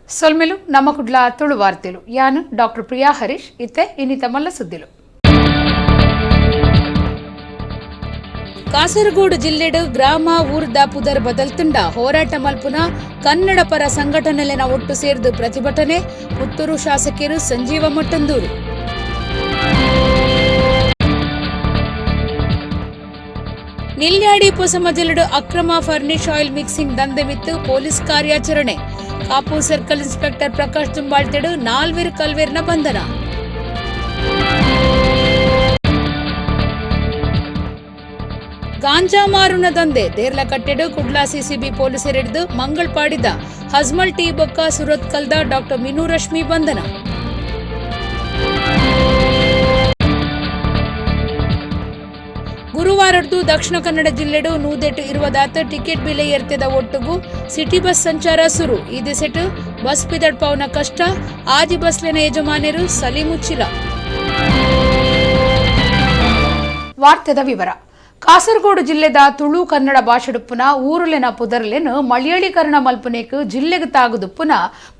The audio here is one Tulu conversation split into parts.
ಸೊಲ್ಮೆಲು ನಮ್ಮ ಕುಡ್ಲ ತುಳು ವಾರ್ತೆಲು. ಯಾನು ಡಾಕ್ಟರ್ ಪ್ರಿಯಾ ಹರೀಶ್. ಇತ್ತೆ ಇನ್ನಿತ ಮಲ್ಲ ಸುದ್ದಿಲು. ಕಾಸರಗೋಡು ಜಿಲ್ಲೆಡು ಗ್ರಾಮ ಊರ್ದ ಪುದರ್ ಬದಲ್ತುಂಡ ಹೋರಾಟ ಮಲ್ಪುನ ಕನ್ನಡ ಪರ ಸಂಘಟನೆಲೆನ ಒಟ್ಟು ಸೇರ್ದು ಪ್ರತಿಭಟನೆ. ಪುತ್ತೂರು ಶಾಸಕರು ಸಂಜೀವ ಮಟ್ಟಂದೂರು. ನಿಲ್ಯಾಡಿ ಪೊಸಮಜಲುಡು ಅಕ್ರಮ ಫರ್ನಿಶ್ ಆಯಿಲ್ ಮಿಕ್ಸಿಂಗ್ ದಂಧೆ ಮಿತ್ತು ಪೊಲೀಸ್ ಕಾರ್ಯಾಚರಣೆ. ಕಾಪು ಸರ್ಕಲ್ ಇನ್ಸ್ಪೆಕ್ಟರ್ ಪ್ರಕಾಶ್ ದುಂಬಾಳ್ತೆಡು ನಾಲ್ವೆರ್ ಕಲ್ವೇರ್ನ ಬಂಧನ. ಗಾಂಜಾ ಮಾರುನ ದಂಧೆ ದೇರ್ಲಕಟ್ಟೆಡು ಕುಡ್ಲಾ ಸಿಸಿಬಿ ಪೊಲೀಸರಿಡಿದು ಮಂಗಳ್ಪಾಡಿದ ಹಜ್ಮಲ್ ಟಿ ಬೊಕ್ಕ ಸುರತ್ಕಲ್ದ ಡಾಕ್ಟರ್ ಮಿನು ರಶ್ಮಿ ಬಂಧನ. ಗುರುವಾರದ್ದು ದಕ್ಷಿಣ ಕನ್ನಡ ಜಿಲ್ಲೆಡು ನೂದೆಟು ಇರುವದಾತ ಟಿಕೆಟ್ ಬೆಲೆ ಏರ್ತೆದ ಒಟ್ಟುಗು ಸಿಟಿ ಬಸ್ ಸಂಚಾರ ಸುರು. ಈ ದಿಸೆಟ್ ಬಸ್ ಪಿದಡ್ಪಾವುನ ಕಷ್ಟ. ಆದಿ ಬಸ್ಲೆನ ಯಜಮಾನರು ಸಲೀಮುಚ್ಚಿಲ. ವಾರ್ತೆದ ವಿವರ. ಕಾಸರಗೋಡು ಜಿಲ್ಲೆದ ತುಳು ಕನ್ನಡ ಭಾಷೆಡುಪ್ಪುನ ಊರುಲೆನ ಪುದರ್ಲೆನ್ ಮಲಯಾಳೀಕರಣ ಮಲ್ಪುನೇಕ್ ಜಿಲ್ಲೆಗ್ ತಾಗುದುಪ್ಪುನ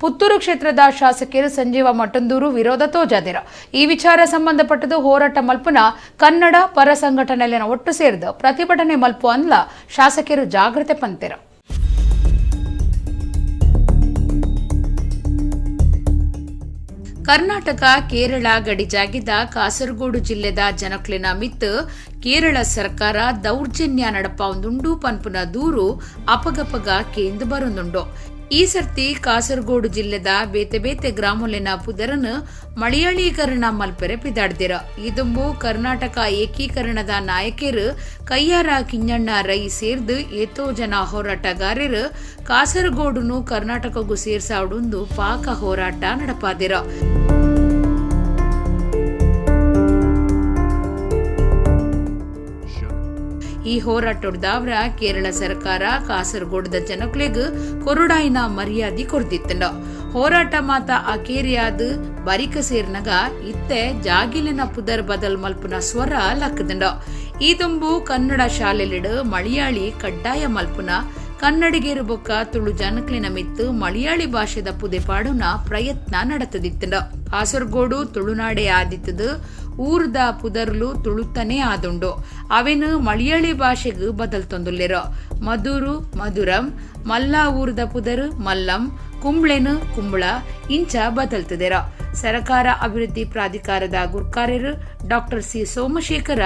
ಪುತ್ತೂರು ಕ್ಷೇತ್ರದ ಶಾಸಕರು ಸಂಜೀವ ಮಟ್ಟಂದೂರು ವಿರೋಧ ತೋಜಾದಿರ. ಈ ವಿಚಾರ ಸಂಬಂಧಪಟ್ಟದು ಹೋರಾಟ ಮಲ್ಪುನ ಕನ್ನಡ ಪರ ಸಂಘಟನೆಲೆನ ಒಟ್ಟು ಸೇರಿದ ಪ್ರತಿಭಟನೆ ಮಲ್ಪು ಅಂದ್ಲ ಶಾಸಕರು ಜಾಗ್ರತೆ ಪಂತೆರ. ಕರ್ನಾಟಕ ಕೇರಳ ಗಡಿಜಾಗಿದ್ದ ಕಾಸರಗೋಡು ಜಿಲ್ಲೆದ ಜನಕ್ಲೆನ ಮಿತ್ತು ಕೇರಳ ಸರ್ಕಾರ ದೌರ್ಜನ್ಯ ನಡಪಾವೊಂದುಂಡು ಪನ್ಪುನ ದೂರು ಅಪಗಪಗ ಕೇಂದು ಬರೊಂದುಂಡು. ಈ ಸರ್ತಿ ಕಾಸರಗೋಡು ಜಿಲ್ಲೆದ ಬೇತೆ ಬೇತೆ ಗ್ರಾಮಲೆನ ಪುದರನ್ ಮಲಯಾಳೀಕರಣ ಮಲ್ಪೆರೆ ಪಿದಾಡ್ದಿರ. ಈ ದುಂಬು ಕರ್ನಾಟಕ ಏಕೀಕರಣದ ನಾಯಕರು ಕಯ್ಯಾರ ಕಿಂಜಣ್ಣ ರೈ ಸೇರ್ದು ಏತೋ ಜನ ಹೋರಾಟಗಾರರು ಕಾಸರಗೋಡುನು ಕರ್ನಾಟಕಗೂ ಸೇರ್ಸಾವುಡುಂದು ಪಾಕ ಹೋರಾಟ ನಡಪಾದಿರ. ಈ ಹೋರಾಟೊಡ್ದಾವ್ರ ಕೇರಳ ಸರ್ಕಾರ ಕಾಸರಗೋಡದ ಜನಕ್ಲೆಗ್ ಕೊರುಡಾಯಿನ ಮರ್ಯಾದೆ ಕೊರ್ದಿತ್ತಂಡ. ಹೋರಾಟ ಮಾತ ಅಕೇರಿಯಾದ ಬರಿಕ ಸೇರ್ನಗ ಇತ್ತೆ ಜಾಗಿಲಿನ ಪುದರ್ ಬದಲ್ ಮಲ್ಪುನ ಸ್ವರ ಲಕ್ಕದಂಡ. ಈ ದುಂಬು ಕನ್ನಡ ಶಾಲೆಲಿಡು ಮಲಯಾಳಿ ಕಡ್ಡಾಯ ಮಲ್ಪುನ, ಕನ್ನಡಿಗರು ಬೊಕ್ಕ ತುಳು ಜನಕ್ಲಿನ ಮಿತ್ತು ಮಲಯಾಳಿ ಭಾಷೆದ ಪುದೆ ಪಾಡುನ ಪ್ರಯತ್ನ ನಡತದಿತ್ತಂಡ. ಕಾಸರಗೋಡು ತುಳುನಾಡೆ ಆದಿತ್ತದು. ಊರ್ದ ಪುದರ್ಲು ತುಳುತನೇ ಆದುಂಡು. ಅವೆನು ಮಲಯಾಳಿ ಭಾಷೆಗ್ ಬದಲ್ತೊಂದುಲ್ಲೆರ್. ಮಧುರು ಮಧುರಂ, ಮಲ್ಲ ಊರ್ದ ಪುದರ್ ಮಲ್ಲಂ, ಕುಂಬ್ಳೆನು ಕುಂಬಳ ಇಂಚ ಬದಲ್ತದೆರ. ಸರಕಾರ ಅಭಿವೃದ್ಧಿ ಪ್ರಾಧಿಕಾರದ ಗುರ್ಕಾರ್ಯರು ಡಾಕ್ಟರ್ ಸಿ ಸೋಮಶೇಖರ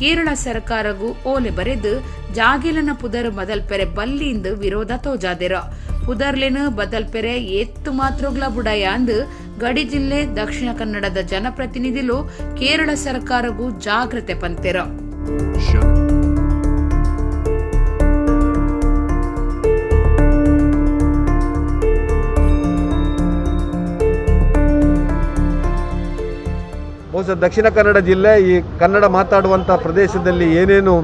ಕೇರಳ ಸರ್ಕಾರಗೂ ಓಲೆ ಬರೆದು ಜಾಗಿಲನ ಪುದರ್ ಬದಲ್ಪೆರೆ ಬಲ್ಲಿಂದು ವಿರೋಧ ತೋಜಾದೆರ. ಪುದರ್ಲೆನು ಬದಲ್ಪೆರೆ ಏತ್ತು ಮಾತ್ರಗ್ಲ ಬುಡಯ ಅಂದು ಗಡಿ ಜಿಲ್ಲೆ ದಕ್ಷಿಣ ಕನ್ನಡದ ಜನಪ್ರತಿನಿಧಿಲು ಕೇರಳ ಸರ್ಕಾರಗೂ ಜಾಗ್ರತೆ ಪಂತೆರ. ಬಹುಶಃ ದಕ್ಷಿಣ ಕನ್ನಡ ಜಿಲ್ಲೆ ಈ ಕನ್ನಡ ಮಾತಾಡುವಂಥ ಪ್ರದೇಶದಲ್ಲಿ ಏನೇನು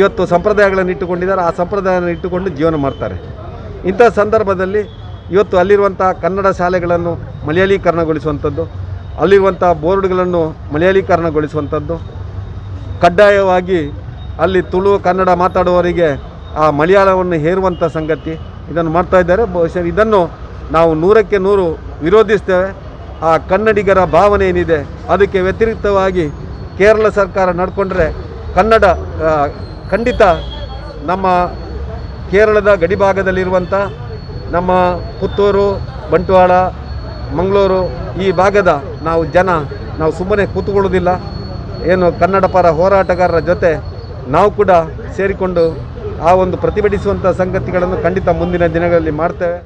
ಇವತ್ತು ಸಂಪ್ರದಾಯಗಳನ್ನು ಇಟ್ಟುಕೊಂಡಿದ್ದಾರೆ, ಆ ಸಂಪ್ರದಾಯವನ್ನು ಇಟ್ಟುಕೊಂಡು ಜೀವನ ಮಾಡ್ತಾರೆ. ಇಂಥ ಸಂದರ್ಭದಲ್ಲಿ ಇವತ್ತು ಅಲ್ಲಿರುವಂಥ ಕನ್ನಡ ಶಾಲೆಗಳನ್ನು ಮಲಯಾಳೀಕರಣಗೊಳಿಸುವಂಥದ್ದು, ಅಲ್ಲಿರುವಂಥ ಬೋರ್ಡ್ಗಳನ್ನು ಮಲಯಾಳೀಕರಣಗೊಳಿಸುವಂಥದ್ದು, ಕಡ್ಡಾಯವಾಗಿ ಅಲ್ಲಿ ತುಳು ಕನ್ನಡ ಮಾತಾಡುವವರಿಗೆ ಆ ಮಲಯಾಳವನ್ನು ಹೇರುವಂಥ ಸಂಗತಿ ಇದನ್ನು ಮಾಡ್ತಾ ಇದ್ದಾರೆ. ಬಹುಶಃ ಇದನ್ನು ನಾವು 100ಕ್ಕೆ 100 ವಿರೋಧಿಸ್ತೇವೆ. ಆ ಕನ್ನಡಿಗರ ಭಾವನೆ ಏನಿದೆ ಅದಕ್ಕೆ ವ್ಯತಿರಿಕ್ತವಾಗಿ ಕೇರಳ ಸರ್ಕಾರ ನಡ್ಕೊಂಡ್ರೆ ಕನ್ನಡ ಖಂಡಿತ ನಮ್ಮ ಕೇರಳದ ಗಡಿಭಾಗದಲ್ಲಿರುವಂಥ ನಮ್ಮ ಪುತ್ತೂರು, ಬಂಟ್ವಾಳ, ಮಂಗಳೂರು ಈ ಭಾಗದ ನಾವು ಜನ ನಾವು ಸುಮ್ಮನೆ ಕೂತ್ಕೊಳ್ಳೋದಿಲ್ಲ. ಏನು ಕನ್ನಡ ಪರ ಹೋರಾಟಗಾರರ ಜೊತೆ ನಾವು ಕೂಡ ಸೇರಿಕೊಂಡು ಆ ಒಂದು ಪ್ರತಿಭಟಿಸುವಂಥ ಸಂಗತಿಗಳನ್ನು ಖಂಡಿತ ಮುಂದಿನ ದಿನಗಳಲ್ಲಿ ಮಾಡ್ತೇವೆ.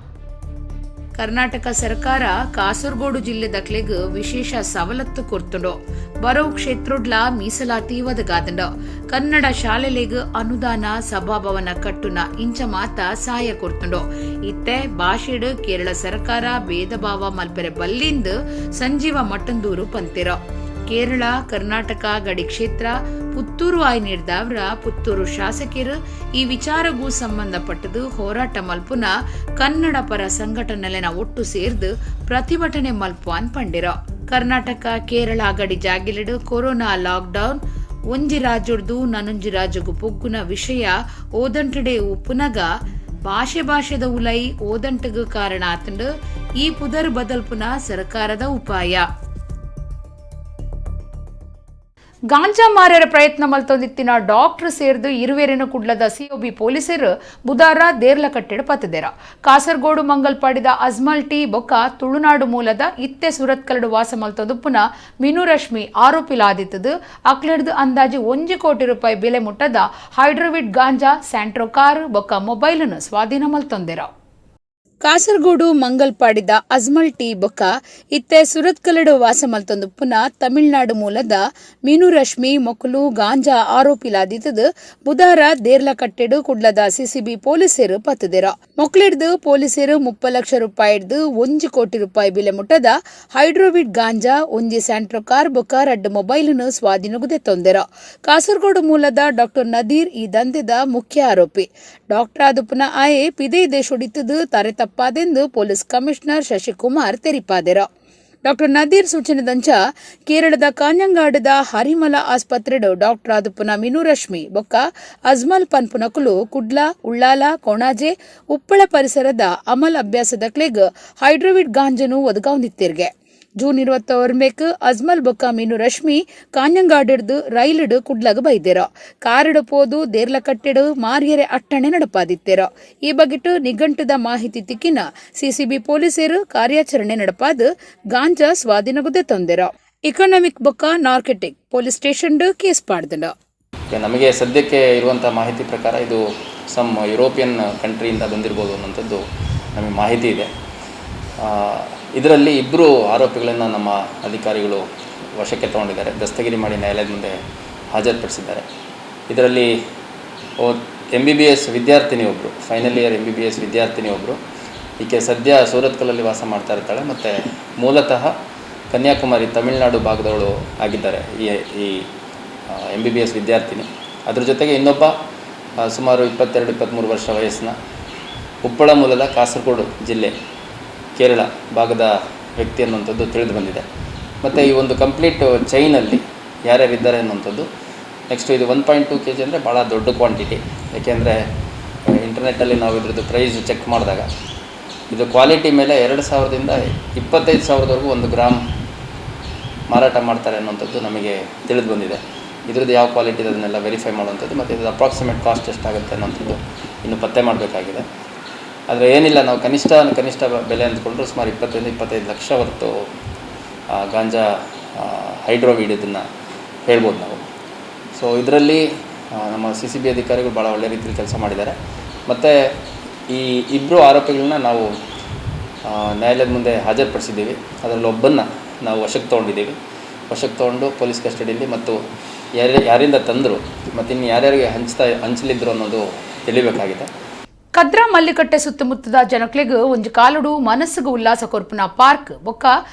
ಕರ್ನಾಟಕ ಸರ್ಕಾರ ಕಾಸರಗೋಡು ಜಿಲ್ಲೆ ದಕ್ಲೆಗ್ ವಿಶೇಷ ಸವಲತ್ತು ಕೊರ್ತುಂಡು. ಬರೋ ಕ್ಷೇತ್ರಡ್ಲ ಮೀಸಲಾತಿ ಒದಗಾದಂಡ. ಕನ್ನಡ ಶಾಲೆಲೆಗ್ ಅನುದಾನ, ಸಭಾಭವನ ಕಟ್ಟುನ ಇಂಚ ಮಾತ ಸಹಾಯ ಕೊರ್ತುಂಡು. ಇತ್ತೆ ಭಾಷೆಡ್ ಕೇರಳ ಸರ್ಕಾರ ಭೇದ ಭಾವ ಮಲ್ಪೆರೆ ಬಲ್ಲಿಂದ್ ಸಂಜೀವ ಮಟ್ಟಂದೂರು ಪಂತಿರ. ಕೇರಳ ಕರ್ನಾಟಕ ಗಡಿ ಕ್ಷೇತ್ರ ಪುತ್ತೂರು ಆಯ್ ನೀಡ್ದವ್ರ ಪುತ್ತೂರು ಶಾಸಕರು ಈ ವಿಚಾರಗೂ ಸಂಬಂಧಪಟ್ಟದು ಹೋರಾಟ ಮಲ್ಪುನ ಕನ್ನಡ ಪರ ಸಂಘಟನೆಲೆನ ಒಟ್ಟು ಸೇರ್ದು ಪ್ರತಿಭಟನೆ ಮಲ್ಪುವಾನ್ ಪಂಡಿರ. ಕರ್ನಾಟಕ ಕೇರಳ ಗಡಿ ಜಾಗಿಲಿಡು ಕೊರೋನಾ ಲಾಕ್ಡೌನ್, ಒಂಜಿ ರಾಜ್ಯಡ್ದು ನನೊಂಜಿ ರಾಜ್ಯಗು ಪೊಗ್ಗುನ ವಿಷಯ ಓದಂಟಡೆ ಉಪ್ಪುನಗ ಭಾಷೆ ಭಾಷೆದ ಉಲೈ ಓದಂಟಗ್ ಕಾರಣ ಆತಂಡು ಈ ಪುದರ್ ಬದಲ್ಪುನ ಸರ್ಕಾರದ ಉಪಾಯ. ಗಾಂಜಾ ಮಾರರ ಪ್ರಯತ್ನ ಮಲ್ತೊಂದಿತ್ತಿನ ಡಾಕ್ಟರ್ ಸೇರ್ದು ಇರುವೆರೆನ ಕುಡ್ಲದ ಸಿಒಬಿ ಪೊಲೀಸರು ಬುಧಾರ ದೇರ್ಲಕಟ್ಟೆಡ್ ಪತ್ತದೆರ. ಕಾಸರಗೋಡು ಮಂಗಲ್ಪಾಡಿದ ಅಜ್ಮಲ್ ಟಿ ಬೊಕ್ಕ ತುಳುನಾಡು ಮೂಲದ ಇತ್ತೆ ಸುರತ್ಕಲಡು ವಾಸ ಮಲ್ತೊಂದುಪ್ಪುನ ಮಿನು ರಶ್ಮಿ ಆರೋಪಿಲಾದಿತ್ತದು. ಅಕ್ಲೆಡ್ದು ಅಂದಾಜು 1 ಕೋಟಿ ರೂಪಾಯಿ ಬೆಲೆ ಮುಟ್ಟದ ಹೈಡ್ರೋವಿಡ್ ಗಾಂಜಾ, ಸ್ಯಾಂಟ್ರೋ ಕಾರ್ ಬೊಕ್ಕ ಮೊಬೈಲ್ನು ಸ್ವಾಧೀನ ಮಲ್ತೊಂದೆರ. ಕಾಸರಗೋಡು ಮಂಗಲ್ಪಾಡಿದ ಅಜ್ಮಲ್ ಟಿ ಬೊಕ್ಕ ಇತ್ತೆ ಸುರತ್ಕಲಡು ವಾಸ ಮಲ್ತೊಂದುಪ್ಪುನ ತಮಿಳುನಾಡು ಮೂಲದ ಮೀನು ರಶ್ಮಿ ಮೊಕುಲು ಗಾಂಜಾ ಆರೋಪಿಲಾದಿತ್ತದು ಬುಧಾರ ದೇರ್ಲಕಟ್ಟೆಡು ಕುಡ್ಲದ ಸಿಸಿಬಿ ಪೊಲೀಸರು ಪತ್ತದೆರ. ಮೊಕ್ಲಿಡ್ದು ಪೊಲೀಸರು 30 ಲಕ್ಷ ರೂಪಾಯಿಡ್ದು 1 ಕೋಟಿ ರೂಪಾಯಿ ಬೆಲೆ ಮುಟ್ಟದ ಹೈಡ್ರೋವಿಡ್ ಗಾಂಜಾ, 1 ಸ್ಯಾಂಟ್ರೋ ಕಾರ್ ಬೊಕ್ಕ 2 ಮೊಬೈಲ್ನು ಸ್ವಾಧೀನಗುದೆ ತೊಂದೆರ. ಕಾಸರಗೋಡು ಮೂಲದ ಡಾಕ್ಟರ್ ನದೀರ್ ಈ ದಂಧೆದ ಮುಖ್ಯ ಆರೋಪಿ. ಡಾಕ್ಟರ್ ಆದುಪ್ಪುನ ಆಯೆ ಪಿದೇ ದೇಶೊಡಿತ್ತದು ತಾರೆ ತಪ್ಪಾದೆಂದು ಪೊಲೀಸ್ ಕಮಿಷನರ್ ಶಶಿಕುಮಾರ್ ತೆರಿಪಾದೆರ. ಡಾಕ್ಟರ್ ನದೀರ್ ಸೂಚನೆದಂಚ ಕೇರಳದ ಕಾಂಜಂಗಾಡದ ಹರಿಮಲ ಆಸ್ಪತ್ರೆಡು ಡಾಕ್ಟರ್ ಆದುಪ್ಪುನ ಮಿನು ರಶ್ಮಿ ಬೊಕ್ಕ ಅಜ್ಮಲ್ ಪನ್ಪುನಕುಲು ಕುಡ್ಲ, ಉಳ್ಳಾಲ, ಕೊಣಾಜೆ, ಉಪ್ಪಳ ಪರಿಸರದ ಅಮಲ್ ಅಭ್ಯಾಸದ ಕ್ಲೆಗ್ ಹೈಡ್ರೋವಿಡ್ ಗಾಂಜನು ಒದಗಾವೊಂದಿತ್ತಿರ್ಗೆ. ಜೂನ್ 29 ಅಜ್ಮಲ್ ಬೊಕ್ಕ ಮೀನು ರಶ್ಮಿ ಕಾಂಜಂಗಾಡಿಡ್ದು ರೈಲಿಡು ಕುಡ್ಲಗ ಬೈದೆರ. ಕಾರಿಡು ಪೋದು ದೇರ್ಲಕಟ್ಟೆಡು ಮಾರಿಯರೆ ಅಟ್ಟಣೆ ನಡಪಾದಿತ್ತೆರ. ಈ ಬಗೆಟ್ ನಿಘಂಟದ ಮಾಹಿತಿ ತಿಕ್ಕಿನ ಸಿಸಿಬಿ ಪೊಲೀಸರು ಕಾರ್ಯಾಚರಣೆ ನಡಪಾದು ಗಾಂಜಾ ಸ್ವಾಧೀನಗುದೆ ತಂದೆರ. ಇಕನಾಮಿಕ್ ಬೊಕ್ಕ ನಾರ್ಕೆಟಿಕ್ ಪೊಲೀಸ್ ಸ್ಟೇಷನ್ ಕೇಸ್ ಪಾಡ್ದಂಡ. ನಮಗೆ ಸದ್ಯಕ್ಕೆ ಇರುವಂಥ ಮಾಹಿತಿ ಪ್ರಕಾರ ಇದು ಸಮ್ ಯುರೋಪಿಯನ್ ಕಂಟ್ರಿಯಿಂದ ಬಂದಿರ್ಬೋದು ಅನ್ನೋಂಥದ್ದು ನಮಗೆ ಮಾಹಿತಿ ಇದೆ. ಇದರಲ್ಲಿ 2 ಆರೋಪಿಗಳನ್ನು ನಮ್ಮ ಅಧಿಕಾರಿಗಳು ವಶಕ್ಕೆ ತಗೊಂಡಿದ್ದಾರೆ, ದಸ್ತಗಿರಿ ಮಾಡಿ ನ್ಯಾಯಾಲಯದ ಮುಂದೆ ಹಾಜರುಪಡಿಸಿದ್ದಾರೆ. ಇದರಲ್ಲಿ MBBS ವಿದ್ಯಾರ್ಥಿನಿ ಒಬ್ಬರು, ಫೈನಲ್ ಇಯರ್ MBBS ವಿದ್ಯಾರ್ಥಿನಿ ಒಬ್ಬರು, ಈಕೆ ಸದ್ಯ ಸೂರತ್ಕಲಲ್ಲಿ ವಾಸ ಮಾಡ್ತಾ ಇರ್ತಾಳೆ ಮತ್ತು ಮೂಲತಃ ಕನ್ಯಾಕುಮಾರಿ ತಮಿಳುನಾಡು ಭಾಗದವಳು ಆಗಿದ್ದಾರೆ ಈ MBBS ವಿದ್ಯಾರ್ಥಿನಿ. ಅದ್ರ ಜೊತೆಗೆ ಇನ್ನೊಬ್ಬ ಸುಮಾರು 22-23 ವರ್ಷ ವಯಸ್ಸಿನ ಉಪ್ಪಳ ಮೂಲದ ಕಾಸರಗೋಡು ಜಿಲ್ಲೆ ಕೇರಳ ಭಾಗದ ವ್ಯಕ್ತಿ ಅನ್ನುವಂಥದ್ದು ತಿಳಿದು ಬಂದಿದೆ. ಮತ್ತು ಈ ಒಂದು ಕಂಪ್ಲೀಟ್ ಚೈನಲ್ಲಿ ಯಾರ್ಯಾರಿದ್ದಾರೆ ಅನ್ನುವಂಥದ್ದು. ನೆಕ್ಸ್ಟು ಇದು 1.2 kg ಅಂದರೆ ಭಾಳ ದೊಡ್ಡ ಕ್ವಾಂಟಿಟಿ. ಏಕೆಂದರೆ ಇಂಟರ್ನೆಟ್ಟಲ್ಲಿ ನಾವು ಇದ್ರದ್ದು ಪ್ರೈಸ್ ಚೆಕ್ ಮಾಡಿದಾಗ ಇದು ಕ್ವಾಲಿಟಿ ಮೇಲೆ 2,000ದಿಂದ 25,000ವರೆಗೂ 1 ಗ್ರಾಮ್ ಮಾರಾಟ ಮಾಡ್ತಾರೆ ಅನ್ನುವಂಥದ್ದು ನಮಗೆ ತಿಳಿದು ಬಂದಿದೆ. ಇದ್ರದ್ದು ಯಾವ ಕ್ವಾಲಿಟಿ ಇದೆ ಅದನ್ನೆಲ್ಲ ವೆರಿಫೈ ಮಾಡುವಂಥದ್ದು ಮತ್ತು ಇದ್ರದ್ದು ಅಪ್ರಾಕ್ಸಿಮೇಟ್ ಕಾಸ್ಟ್ ಎಷ್ಟಾಗುತ್ತೆ ಅನ್ನೋಂಥದ್ದು ಇನ್ನೂ ಪತ್ತೆ ಮಾಡಬೇಕಾಗಿದೆ. ಆದರೆ ಏನಿಲ್ಲ, ನಾವು ಕನಿಷ್ಠ ಬೆಲೆ ಅಂದ್ಕೊಂಡ್ರು ಸುಮಾರು 20-25 ಲಕ್ಷ ಹೊರತು ಗಾಂಜಾ ಹೈಡ್ರೋವೀಡ್ ಇದನ್ನು ಹೇಳ್ಬೋದು ನಾವು. ಸೊ ಇದರಲ್ಲಿ ನಮ್ಮ CCB ಅಧಿಕಾರಿಗಳು ಭಾಳ ಒಳ್ಳೆ ರೀತಿಯಲ್ಲಿ ಕೆಲಸ ಮಾಡಿದ್ದಾರೆ. ಮತ್ತು ಈ 2 ಆರೋಪಿಗಳನ್ನ ನಾವು ನ್ಯಾಯಾಲಯದ ಮುಂದೆ ಹಾಜರುಪಡಿಸಿದ್ದೀವಿ. ಅದರಲ್ಲಿ ಒಬ್ಬನ್ನು ನಾವು ವಶಕ್ಕೆ ತೊಗೊಂಡಿದ್ದೀವಿ. ವಶಕ್ಕೆ ತೊಗೊಂಡು ಪೊಲೀಸ್ ಕಸ್ಟಡಿಯಲ್ಲಿ ಮತ್ತು ಯಾರಿಂದ ತಂದರು ಮತ್ತು ಇನ್ನು ಯಾರ್ಯಾರಿಗೆ ಹಂಚಲಿದ್ರು ಅನ್ನೋದು ತಿಳಿಬೇಕಾಗಿದೆ. ಕದ್ರಾ ಮಲ್ಲಿಕಟ್ಟೆ ಸುತ್ತಮುತ್ತದ ಜನಕ್ಲೆಗ್ ಒಂಜಿ ಕಾಲುಡು ಮನಸ್ಸುಗು ಉಲ್ಲಾಸ ಕೊರ್ಪುನ ಪಾರ್ಕ್ ಬೊಕ್ಕ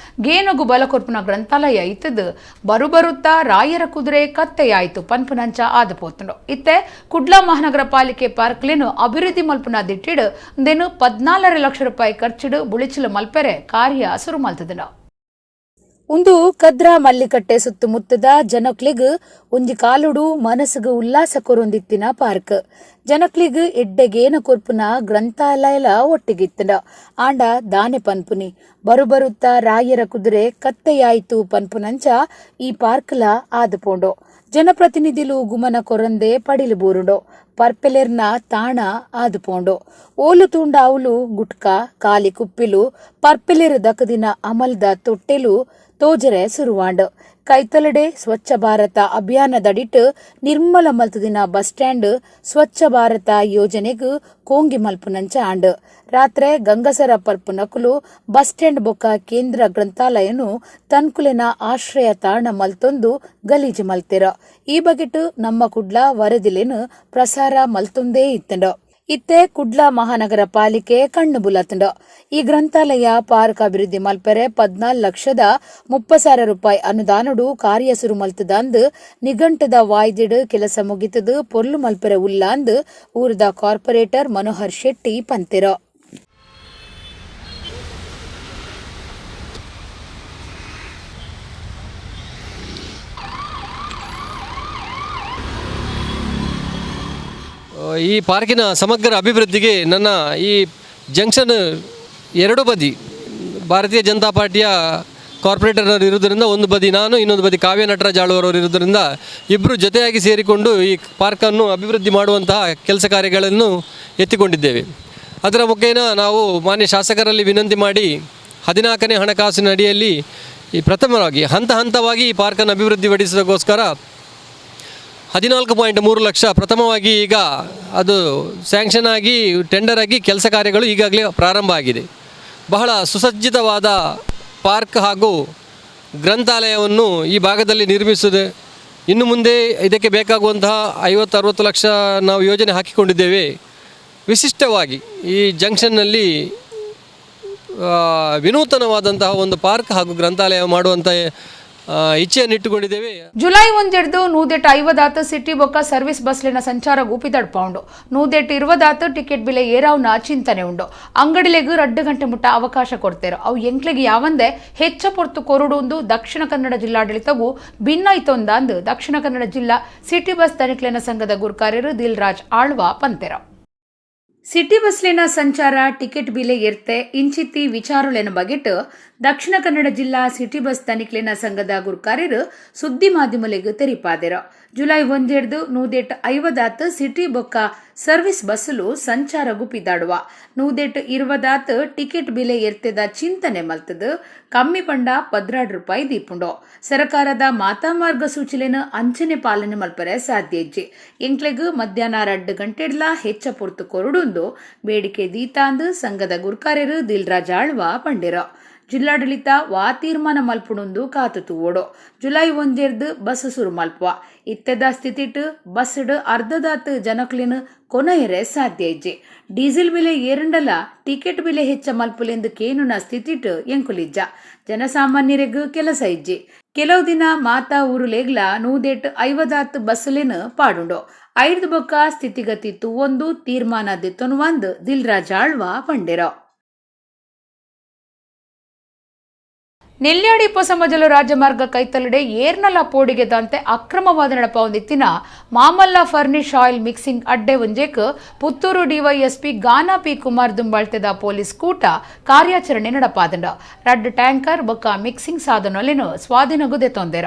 ಗೇನಗು ಬಲ ಕೊರ್ಪುನ ಗ್ರಂಥಾಲಯ ಇತ್ತದು ಬರುಬರುತ್ತಾ ರಾಯರ ಕುದುರೆ ಕತ್ತೆಯಾಯಿತು ಪನ್ಪುನಂಚ ಆದ ಪೋತುಂಡು. ಇತ್ತೆ ಕುಡ್ಲ ಮಹಾನಗರ ಪಾಲಿಕೆ ಪಾರ್ಕ್ಲೇನು ಅಭಿವೃದ್ಧಿ ಮಲ್ಪುನ ದಿಟ್ಟಿಡು ಇಂದೇನು 14.5 ಲಕ್ಷ ರೂಪಾಯಿ ಖರ್ಚಿಡು ಬುಳಿಚಿಲು ಮಲ್ಪೆರೆ ಕಾರ್ಯ ಸುರು ಮಲ್ತದನ. ಉಂದು ಕದ್ರಾ ಮಲ್ಲಿಕಟ್ಟೆ ಸುತ್ತಮುತ್ತದ ಜನಕ್ಲೆಗ್ ಒಂಜಿ ಕಾಲುಡು ಮನಸ್ಸುಗು ಉಲ್ಲಾಸ ಕೊರೊಂದಿತ್ತಿನ ಪಾರ್ಕ್. ಜನಕ್ಲೆಗ್ ಎಡ್ಡೆಗೇನ ಕೊರ್ಪುನ ಗ್ರಂಥಾಲಯಲ ಒಟ್ಟಿಗಿತ್ತಂಡ. ಆಂಡ ದಾನೆ ಪನ್ಪುನಿ ಬರುಬರುತ್ತ ರಾಯರ ಕುದುರೆ ಕತ್ತೆಯಾಯ್ತು ಪನ್ಪುನಂಚ ಈ ಪಾರ್ಕ್ಲ ಆದ ಪೋಂಡೋ. ಜನಪ್ರತಿನಿಧಿಲು ಗುಮನ ಕೊರಂದೆ ಪಡಿಲು ಬೂರುಂಡೋ. ಪರ್ಪೆಲೆರ್ನ ತಾಣ ಆದು ಪೋಂಡೋ. ಓಲು ತೂಂಡ ಅವಲು ಗುಟ್ಕ ಕಾಲಿ ಕುಪ್ಪಿಲು ಪರ್ಪೆಲೆರ್ ದಕದಿನ ಅಮಲ್ದ ತೊಟ್ಟೆಲು ತೋಜರೆ ಸುರುವಾಂಡ್. ಕೈತಲಡೆ ಸ್ವಚ್ಛ ಭಾರತ ಅಭಿಯಾನದಡಿಟ್ ನಿರ್ಮಲ ಮಲ್ತದಿನ ಬಸ್ ಸ್ಟ್ಯಾಂಡ್ ಸ್ವಚ್ಛ ಭಾರತ ಯೋಜನೆಗ್ ಕೋಂಗಿ ಮಲ್ಪುನಂಚ ಆಂಡ್. ರಾತ್ರೆ ಗಂಗಸರ ಪರ್ಪುನಕುಲು ಬಸ್ ಸ್ಟ್ಯಾಂಡ್ ಬೊಕ್ಕ ಕೇಂದ್ರ ಗ್ರಂಥಾಲಯನು ತನ್ಕುಲೆನ ಆಶ್ರಯ ತಾಣ ಮಲ್ತೊಂದು ಗಲೀಜು ಮಲ್ತಿರ. ಈ ಬಗೆಟ್ ನಮ್ಮ ಕುಡ್ಲ ವರದಿಲೇನು ಪ್ರಸಾರ ಮಲ್ತೊಂದೇ ಇತ್ತಂಡ. ಇತ್ತೆ ಕುಡ್ಲ ಮಹಾನಗರ ಪಾಲಿಕೆ ಕಣ್ಣು ಬುಲತಂಡ. ಈ ಗ್ರಂಥಾಲಯ ಪಾರ್ಕ್ ಅಭಿವೃದ್ಧಿ ಮಲ್ಪೆರೆ 14,30,000 ರೂಪಾಯಿ ಅನುದಾನಡು ಕಾರ್ಯ ಸುರು ಮಲ್ತದಂದು ನಿಘಂಟದ ವಾಯ್ದಿಡು ಕೆಲಸ ಮುಗಿತದು ಪೊರ್ಲು ಮಲ್ಪೆರೆ ಉಲ್ಲಾಂದು ಊರದ ಕಾರ್ಪೊರೇಟರ್ ಮನೋಹರ್ ಶೆಟ್ಟಿ ಪಂತಿರ. ಈ ಪಾರ್ಕಿನ ಸಮಗ್ರ ಅಭಿವೃದ್ಧಿಗೆ ನನ್ನ ಈ ಜಂಕ್ಷನ್ ಎರಡು ಬದಿ ಭಾರತೀಯ ಜನತಾ ಪಾರ್ಟಿಯ ಕಾರ್ಪೊರೇಟರ್ನವರು ಇರುವುದರಿಂದ ಒಂದು ಬದಿ ನಾನು, ಇನ್ನೊಂದು ಬದಿ ಕಾವ್ಯ ನಟರಾಜ್ ಆಳ್ವರವರು ಇರುವುದರಿಂದ ಇಬ್ಬರು ಜೊತೆಯಾಗಿ ಸೇರಿಕೊಂಡು ಈ ಪಾರ್ಕನ್ನು ಅಭಿವೃದ್ಧಿ ಮಾಡುವಂತಹ ಕೆಲಸ ಕಾರ್ಯಗಳನ್ನು ಎತ್ತಿಕೊಂಡಿದ್ದೇವೆ. ಅದರ ಮುಖೇನ ನಾವು ಮಾನ್ಯ ಶಾಸಕರಲ್ಲಿ ವಿನಂತಿ ಮಾಡಿ 14ನೇ ಹಣಕಾಸಿನ ಅಡಿಯಲ್ಲಿ ಈ ಪ್ರಥಮವಾಗಿ ಹಂತ ಹಂತವಾಗಿ ಈ ಪಾರ್ಕನ್ನು ಅಭಿವೃದ್ಧಿಪಡಿಸೋದಕ್ಕೋಸ್ಕರ 14.3 ಲಕ್ಷ ಪ್ರಥಮವಾಗಿ ಈಗ ಅದು ಸ್ಯಾಂಕ್ಷನ್ ಆಗಿ ಟೆಂಡರ್ ಆಗಿ ಕೆಲಸ ಕಾರ್ಯಗಳು ಈಗಾಗಲೇ ಪ್ರಾರಂಭ ಆಗಿದೆ. ಬಹಳ ಸುಸಜ್ಜಿತವಾದ ಪಾರ್ಕ್ ಹಾಗೂ ಗ್ರಂಥಾಲಯವನ್ನು ಈ ಭಾಗದಲ್ಲಿ ನಿರ್ಮಿಸಿದೆ. ಇನ್ನು ಮುಂದೆ ಇದಕ್ಕೆ ಬೇಕಾಗುವಂತಹ 50-60 ಲಕ್ಷ ನಾವು ಯೋಜನೆ ಹಾಕಿಕೊಂಡಿದ್ದೇವೆ. ವಿಶಿಷ್ಟವಾಗಿ ಈ ಜಂಕ್ಷನ್ನಲ್ಲಿ ವಿನೂತನವಾದಂತಹ ಒಂದು ಪಾರ್ಕ್ ಹಾಗೂ ಗ್ರಂಥಾಲಯ ಮಾಡುವಂಥ ಇಚ್ಛೆಯನ್ನು ಇಟ್ಟುಕೊಂಡಿದ್ದೇವೆ. ಜುಲೈ 1 150 ಸಿಟಿ ಬೊಕ್ಕ ಸರ್ವಿಸ್ ಬಸ್ಲಿನ ಸಂಚಾರ ಗೂಪಿದಡ್ಪೌಂಡು 120 ಟಿಕೆಟ್ ಬಿಲೆ ಏರಾವ್ನ ಚಿಂತನೆ ಉಂಡು. ಅಂಗಡಿಲೆಗ್ 2 ಗಂಟೆ ಮುಟ್ಟ ಅವಕಾಶ ಕೊಡ್ತೇರು. ಅವು ಎಂಕ್ಲೆಗೆ ಯಾವಂದೆ ಹೆಚ್ಚ ಪೊರ್ತು ಕೊರಡುಂದು ದಕ್ಷಿಣ ಕನ್ನಡ ಜಿಲ್ಲಾಡಳಿತಗೂ ಭಿನ್ನೈತೊಂದಾಂದು ದಕ್ಷಿಣ ಕನ್ನಡ ಜಿಲ್ಲಾ ಸಿಟಿ ಬಸ್ ದನಿಕ್ಲೆನ ಸಂಘದ ಗುರ್ಕಾರ್ಯರು ದಿಲ್ರಾಜ್ ಆಳ್ವ ಪಂತೆರ. ಸಿಟಿ ಬಸ್ಲಿನ ಸಂಚಾರ ಟಿಕೆಟ್ ಬಿಲೆ ಎರ್ತೆ ಇಂಚಿತ್ತಿ ವಿಚಾರಲೆನ ಬಗೆಟ್ ದಕ್ಷಿಣ ಕನ್ನಡ ಜಿಲ್ಲಾ ಸಿಟಿ ಬಸ್ ತನಿಖೆನ ಸಂಘದ ಗುರ್ಕಾರ್ಯರು ಸುದ್ದಿ ಮಾಧ್ಯಮಲೆಗ್ ತೆರಿಪಾದೆರ. ಜುಲೈ 1 150 ಸಿಟಿ ಬೊಕ್ಕ ಸರ್ವಿಸ್ ಬಸ್ಲು ಸಂಚಾರ ಗುಪಿದಾಡುವ 120 ಟಿಕೆಟ್ ಬಿಲೆ ಎರ್ತೆದ ಚಿಂತನೆ ಮಲ್ತದು ಕಮ್ಮಿ ಪಂಡ 12 ರೂಪಾಯಿ ದೀಪುಂಡು. ಸರ್ಕಾರದ ಮಾತಾ ಮಾರ್ಗಸೂಚಿಲೇನ ಅಂಚನೆ ಪಾಲನೆ ಮಲ್ಪರೆ ಸಾಧ್ಯ ಇಜ್ಜಿ. ಎಂಕ್ಲೆಗ್ ಮಧ್ಯಾಹ್ನ 2 ಗಂಟೆಡ್ಲ ಹೆಚ್ಚ ಪೊರ್ತು ಕೊರಡುಂದು ಬೇಡಿಕೆ ದೀತಾಂದು ಸಂಘದ ಗುರ್ಕಾರ್ಯರು ದಿಲ್ರಾಜ್ ಆಳ್ವ ಪಂಡಿರ. ಜಿಲ್ಲಾಡಳಿತ ವಾ ತೀರ್ಮಾನ ಮಲ್ಪುಣುಂದು ಕಾತು ತೂವೋಡು. ಜುಲೈ 1 ಬಸ್ ಸುರು ಮಲ್ಪುವ. ಇತ್ತೆದ ಸ್ಥಿತಿಟ್ ಬಸ್ಡ್ ಅರ್ಧದಾತ್ ಜನಕ್ಲಿನ ಕೊನೆಯರೆ ಸಾಧ್ಯ ಇಜ್ಜಿ. ಡೀಸೆಲ್ ಬೆಲೆ ಏರಂಡಲ ಟಿಕೆಟ್ ಬೆಲೆ ಹೆಚ್ಚ ಮಲ್ಪುಲೆಂದು ಕೇನುನ ಸ್ಥಿತಿಟ್ ಎಂಕುಲಿಜ್ಜ. ಜನಸಾಮಾನ್ಯರಿಗೂ ಕೆಲಸ ಇಜ್ಜಿ. ಕೆಲವು ದಿನ ಮಾತಾ ಊರುಲೇಗ್ಲ 150 ಬಸ್ಲೇನು ಪಾಡುಂಡು. ಐದು ಬೊಕ್ಕ ಸ್ಥಿತಿಗತಿ ತೂವೊಂದು ತೀರ್ಮಾನ ದೆತ್ತೊನುವಂದು ದಿಲ್ರಾಜ್ ಆಳ್ವ ಪಂಡೆರ. ನೆಲ್ಯಾಡಿ ಪೊಸಮಜಲು ರಾಜಮಾರ್ಗ ಕೈತಲಡೆ ಏರ್ನಲ ಪೋಡಿಗೆದಂತೆ ಅಕ್ರಮವಾದ ನಡಪ ಒಂದಿತ್ತಿನ ಮಾಮಲ್ಲ furnish oil mixing ಅಡ್ಡೆ ಒಂಜೇಕ್ ಪುತ್ತೂರು ಡಿವೈಎಸ್ಪಿ ಗಾನಾ ಪಿ ಕುಮಾರ್ ದುಂಬಾಳ್ತೆದ ಪೊಲೀಸ್ ಕೂಟ ಕಾರ್ಯಾಚರಣೆ ನಡಪಾದಂಡ. ರಡ್ ಟ್ಯಾಂಕರ್ ಬೊಕ್ಕ ಮಿಕ್ಸಿಂಗ್ ಸಾಧನೊಲೆನು ಸ್ವಾಧೀನಗುದೆ ತೊಂದೆರ.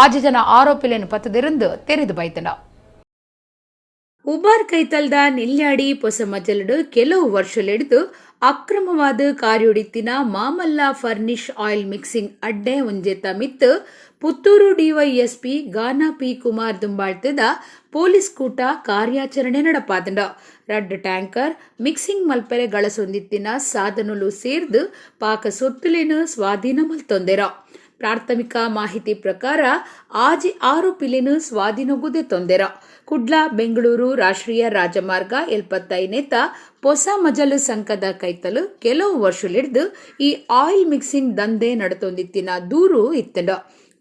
ಆಜಿ ಜನ ಆರೋಪಿಲೇನು ಪತ್ತದಿರಂದು ತೆರೆದು ಬೈತಂಡ. ಉಬಾರ್ ಕೈತಲ್ದ ನೆಲ್ಯಾಡಿ ಪೊಸಮಜಲುಡು ಕೆಲವು ವರ್ಷಲೆಡ್ದು ಅಕ್ರಮವಾದ ಕಾರ್ಯೊಡಿತ್ತಿನ ಮಾಮಲ್ಲ furnish oil mixing ಅಡ್ಡೆ ಒಂಜೆತ ಮಿತ್ತು ಪುತ್ತೂರು ಡಿವೈಎಸ್ಪಿ ಗಾನಾ ಪಿ ಕುಮಾರ್ ದುಂಬಾಳ್ತೆದ ಪೊಲೀಸ್ ಕೂಟ ಕಾರ್ಯಾಚರಣೆ ನಡಪಾದಂಡ. ರಡ್ ಟ್ಯಾಂಕರ್ ಮಿಕ್ಸಿಂಗ್ ಮಲ್ಪೆರೆ ಗಳಸೊಂದಿತ್ತಿನ ಸಾಧನಲು ಸೇರ್ದು ಪಾಕ ಸೊತ್ತುಲೇನು ಸ್ವಾಧೀನ ಮಲ್ತೊಂದೆರ. ಪ್ರಾಥಮಿಕ ಮಾಹಿತಿ ಪ್ರಕಾರ ಆಜಿ ಆರೋಪಿಲೇನು ಸ್ವಾಧೀನಗುದೆ ತೊಂದೆರ. ಕುಡ್ಲ ಬೆಂಗಳೂರು ರಾಷ್ಟ್ರೀಯ ರಾಜಮಾರ್ಗ 75ನೇತ ಪೊಸ ಮಜಲು ಸಂಕದ ಕೈತಲು ಕೆಲವು ವರ್ಷಲಿಡ್ದು ಈ ಆಯಿಲ್ ಮಿಕ್ಸಿಂಗ್ ದಂಧೆ ನಡತೊಂದಿತ್ತಿನ ದೂರು ಇತ್ತಂಡ.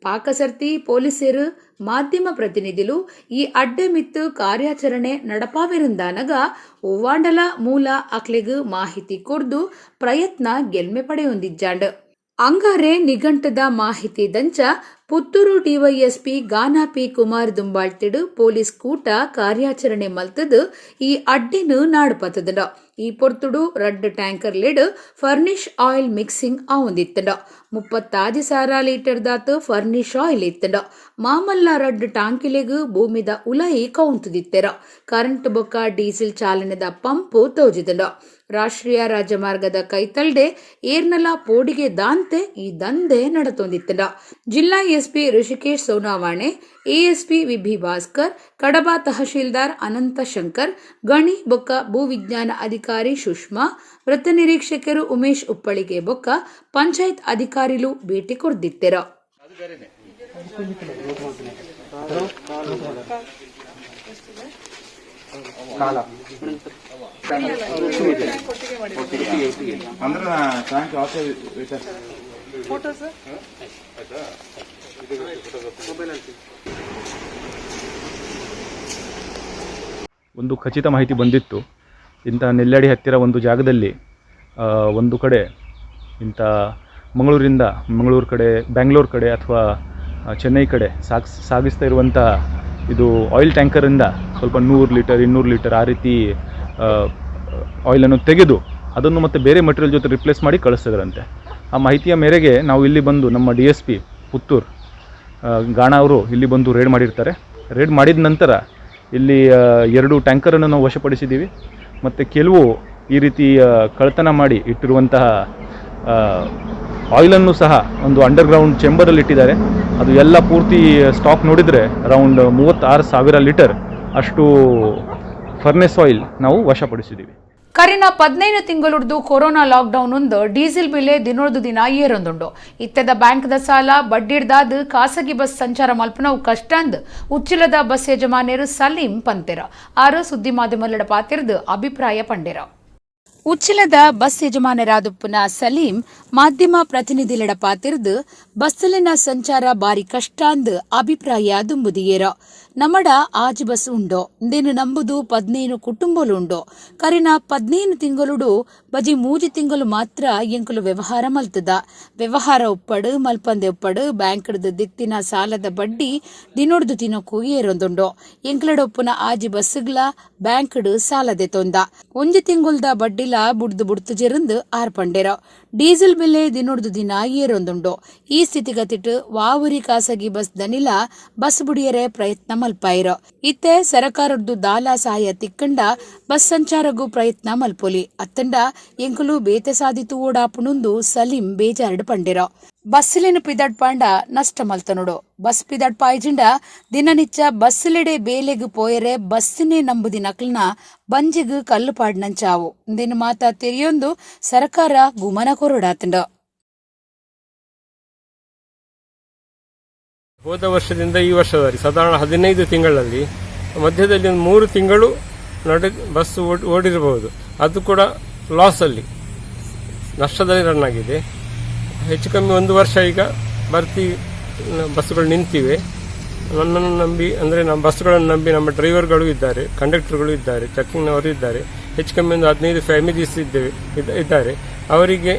ಪಾಕಸರ್ತಿ ಪೊಲೀಸರು ಮಾಧ್ಯಮ ಪ್ರತಿನಿಧಿಲು ಈ ಅಡ್ಡೆ ಮಿತ್ತು ಕಾರ್ಯಾಚರಣೆ ನಡಪಾವಿರುಂದಾನಗ ಒವ್ವಾಂಡಲ ಮೂಲ ಅಕ್ಲೆಗ್ ಮಾಹಿತಿ ಕೊರ್ದು ಪ್ರಯತ್ನ ಗೆಲ್ಮೆ ಪಡೆಯೊಂದಿಜ್ಜಾಂಡ್. ಅಂಗಾರೆ ನಿಘಂಟದ ಮಾಹಿತಿ ದಂಚ Puttur DYSP Gana P Kumar ದುಂಬಾಳ್ತಿಡು police ಕೂಟ ಕಾರ್ಯಾಚರಣೆ ಮಲ್ತದು ಈ ಅಡ್ಡೆನು ನಾಡುಪತದಂಡ. ಈ ಪೊರ್ತುಡು ರಡ್ tanker lead furnish oil mixing ಆವೊಂದಿತ್ತಂಡ. 35,000 litre ದಾತ್ furnish oil ಇತ್ತಂಡ. ಮಾಮಲ್ಲ ರಡ್ ಟಾಂಕಿಲೆಗ್ ಭೂಮಿದ ಉಲೈ ಕೌಂತುದಿತ್ತೆರ. ಕರೆಂಟ್ ಬೊಕ್ಕ ಡೀಸೆಲ್ ಚಾಲನೆದ ಪಂಪು ತೋಜಿದಂಡ. ರಾಷ್ಟ್ರೀಯ ರಾಜಮಾರ್ಗದ ಕೈತಲ್ಡೆ ಏರ್ನಲ ಪೋಡಿಗೆ ದಾಂತೆ ಈ ದಂಧೆ ನಡತೊಂದಿತ್ತಂಡ. ಜಿಲ್ಲಾ SP Rishikesh Sonawane, ASP VB Bhaskar, Kadaba tahsildar ಅನಂತ ಶಂಕರ್, ಗಣಿ ಬೊಕ್ಕ ಭೂವಿಜ್ಞಾನ ಅಧಿಕಾರಿ ಸುಷ್ಮಾ, ವೃತ್ತ ನಿರೀಕ್ಷಕರು ಉಮೇಶ್ ಉಪ್ಪಳಿಗೆ ಬೊಕ್ಕ ಪಂಚಾಯತ್ ಅಧಿಕಾರಿಲು ಭೇಟಿ ಕೊರ್ದಿತ್ತೆರ. ಒಂದು ಖಚಿತ ಮಾಹಿತಿ ಬಂದಿತ್ತು, ಇಂಥ ನೆಲ್ಯಾಡಿ ಹತ್ತಿರ ಒಂದು ಜಾಗದಲ್ಲಿ ಒಂದು ಕಡೆ ಇಂಥ ಮಂಗಳೂರು ಕಡೆ, ಬ್ಯಾಂಗ್ಳೂರು ಕಡೆ ಅಥವಾ ಚೆನ್ನೈ ಕಡೆ ಸಾಗಿಸ್ತಾ ಇರುವಂಥ ಇದು ಆಯಿಲ್ ಟ್ಯಾಂಕರಿಂದ ಸ್ವಲ್ಪ 100 ಲೀಟರ್ 200 ಲೀಟರ್ ಆ ರೀತಿ ಆಯಿಲನ್ನು ತೆಗೆದು ಅದನ್ನು ಮತ್ತೆ ಬೇರೆ ಮಟೀರಿಯಲ್ ಜೊತೆ ರಿಪ್ಲೇಸ್ ಮಾಡಿ ಕಳಿಸ್ತಿದ್ರಂತೆ. ಆ ಮಾಹಿತಿಯ ಮೇರೆಗೆ ನಾವು ಇಲ್ಲಿ ಬಂದು ನಮ್ಮ DSP Puttur ಗಾಣ ಅವರು ಇಲ್ಲಿ ಬಂದು ರೇಡ್ ಮಾಡಿರ್ತಾರೆ. ರೇಡ್ ಮಾಡಿದ ನಂತರ ಇಲ್ಲಿ 2 ಟ್ಯಾಂಕರನ್ನು ನಾವು ವಶಪಡಿಸಿದ್ದೀವಿ. ಮತ್ತು ಕೆಲವು ಈ ರೀತಿ ಕಳ್ಳತನ ಮಾಡಿ ಇಟ್ಟಿರುವಂತಹ ಆಯಿಲನ್ನು ಸಹ ಒಂದು ಅಂಡರ್ಗ್ರೌಂಡ್ ಚೇಂಬರಲ್ಲಿ ಇಟ್ಟಿದ್ದಾರೆ. ಅದು ಎಲ್ಲ ಪೂರ್ತಿ ಸ್ಟಾಕ್ ನೋಡಿದರೆ ಅರೌಂಡ್ 36,000 ಲೀಟರ್ ಅಷ್ಟು ಫರ್ನೆಸ್ ಆಯಿಲ್ ನಾವು ವಶಪಡಿಸಿದ್ದೀವಿ. ಕರಿನ 15 ತಿಂಗಳುಡ್ದು ಕೊರೋನಾ ಲಾಕ್ಡೌನ್ ಉಂದು ಡೀಸೆಲ್ ಬಿಲೆ ದಿನೊಡ್ದು ದಿನ ಏರೊಂದುಂಡು. ಇತ್ತೆದ ಬ್ಯಾಂಕ್ದ ಸಾಲ ಬಡ್ಡಿಡ್ದಾದ್ ಖಾಸಗಿ ಬಸ್ ಸಂಚಾರ ಮಲ್ಪನವು ಕಷ್ಟ ಅಂದ್ ಉಚ್ಚಿಲದ ಬಸ್ ಯಜಮಾನ್ಯರು ಸಲೀಂ ಪಂತೆರ ಆರು ಸುದ್ದಿ ಮಾಧ್ಯಮದ ಪಾತಿರ್ದು ಅಭಿಪ್ರಾಯ ಪಂಡೆರ. ಉಚ್ಚಿಲದ ಬಸ್ ಯಜಮಾನರಾದುಪ್ಪುನ ಸಲೀಂ ಮಾಧ್ಯಮ ಪ್ರತಿನಿಧಿಲಡ ಪಾತಿರ್ದು ಬಸ್ಸಲಿನ ಸಂಚಾರ ಬಾರಿ ಕಷ್ಟ ಅಂದ್ ಅಭಿಪ್ರಾಯ ದುಂಬುದಿಯೇರ. ನಮಡ ಆಜ್ ಬಸ್ ಉಂಡೋ ಇಂದೇನು ನಂಬುದು 15 ಕುಟುಂಬಲು ಉಂಡೋ. ಕರಿನ 15 ತಿಂಗಳುಡು ಬಜಿ 3 ತಿಂಗಳು ಮಾತ್ರ ಎಂಕುಲು ವ್ಯವಹಾರ ಮಲ್ತದ. ವ್ಯವಹಾರ ಉಪ್ಪಡು ಮಲ್ಪಂದೆ ಉಪ್ಪಡು ಬ್ಯಾಂಕ್ಡ್ದು ದಿತ್ತಿನ ಸಾಲದ ಬಡ್ಡಿ ದಿನೊಡ್ದು ದಿನಕ್ಕೂ ಏರೊಂದುಂಡೋ. ಎಂಕ್ಲಡೊಪ್ಪುನ ಆಜಿ ಬಸ್ಸುಗ್ಲ ಬ್ಯಾಂಕ್ಡ್ ಸಾಲದೆ ತೊಂದ ಒಂಜಿ ತಿಂಗುಲ್ದ ಬಡ್ಡಿಲ ಬುಡ್ದು ಬುಡ್ತು ಜೆರಂದು ಆರ್ಪಂಡೆರ. ಡೀಸೆಲ್ ಬೆಲೆ ದಿನೊಡ್ದು ದಿನ ಏರೊಂದುಂಡು. ಈ ಸ್ಥಿತಿಗತಿಟ್ಟು ವಾವುರಿ ಖಾಸಗಿ ಬಸ್ ದನಿಲ ಬಸ್ ಬುಡಿಯರೆ ಪ್ರಯತ್ನ ಮಲ್ಪಾಯಿರ. ಇತ್ತೆ ಸರಕಾರದ್ದು ದಾಲ ಸಹಾಯ ತಿಕ್ಕಂಡ ಬಸ್ ಸಂಚಾರಗೂ ಪ್ರಯತ್ನ ಮಲ್ಪೊಲಿ ಅತ್ತಂಡ ಎಂಕುಲು ಬೇತೆ ಸಾಧಿತು ಓಡಾಪುಣುಂದು ಸಲೀಂ ಬೇಜಾರಡು ಪಂಡೆರ. ಬಸ್ಸಿಲಿನ ಪಿದಡ್ಪಾಂಡ ನಷ್ಟ ಮಲ್ತನುಡು. ಬಸ್ ಪಿದಡ್ಪಾಯ್ಜಿಂಡ ದಿನನಿಚ್ಚ ಬಸ್ಸಿಲೆಡೆ ಬೇಲೆಗ್ ಪೋಯರೆ ಬಸ್ಸಿನೇ ನಂಬುದಿ ನಕ್ಲ್ನ ಬಂಜಿಗ್ ಕಲ್ಲು ಪಾಡ್ನಂಚಾವು. ಇಂದಿನ ಮಾತಾ ತೆರಿಯೊಂದು ಸರ್ಕಾರ ಗುಮನ ಕೊರಡಾತಂಡ. ಹೋದ ವರ್ಷದಿಂದ ಈ ವರ್ಷದವರೆಗೆ ಸಾಧಾರಣ 15 ತಿಂಗಳಲ್ಲಿ ಮಧ್ಯದಲ್ಲಿ ಒಂದು 3 ತಿಂಗಳು ನಡು ಬಸ್ ಓಡಿರಬಹುದು. ಅದು ಕೂಡ ಲಾಸಲ್ಲಿ, ನಷ್ಟದಲ್ಲಿ ರನ್ ಆಗಿದೆ. ಹೆಚ್ಚು ಕಮ್ಮಿ 1 ವರ್ಷ ಈಗ ಭರ್ತಿ ಬಸ್ಸುಗಳು ನಿಂತಿವೆ. ನನ್ನನ್ನು ನಂಬಿ ಅಂದರೆ ನಮ್ಮ ಬಸ್ಸುಗಳನ್ನು ನಂಬಿ ನಮ್ಮ ಡ್ರೈವರ್ಗಳು ಇದ್ದಾರೆ, ಕಂಡಕ್ಟರ್ಗಳು ಇದ್ದಾರೆ, ಚೆಕ್ಕಿಂಗ್ನವರು ಇದ್ದಾರೆ. ಹೆಚ್ಚು ಕಮ್ಮಿ ಒಂದು 15 ಫ್ಯಾಮಿಲೀಸ್ ಇದ್ದಾರೆ. ಅವರಿಗೆ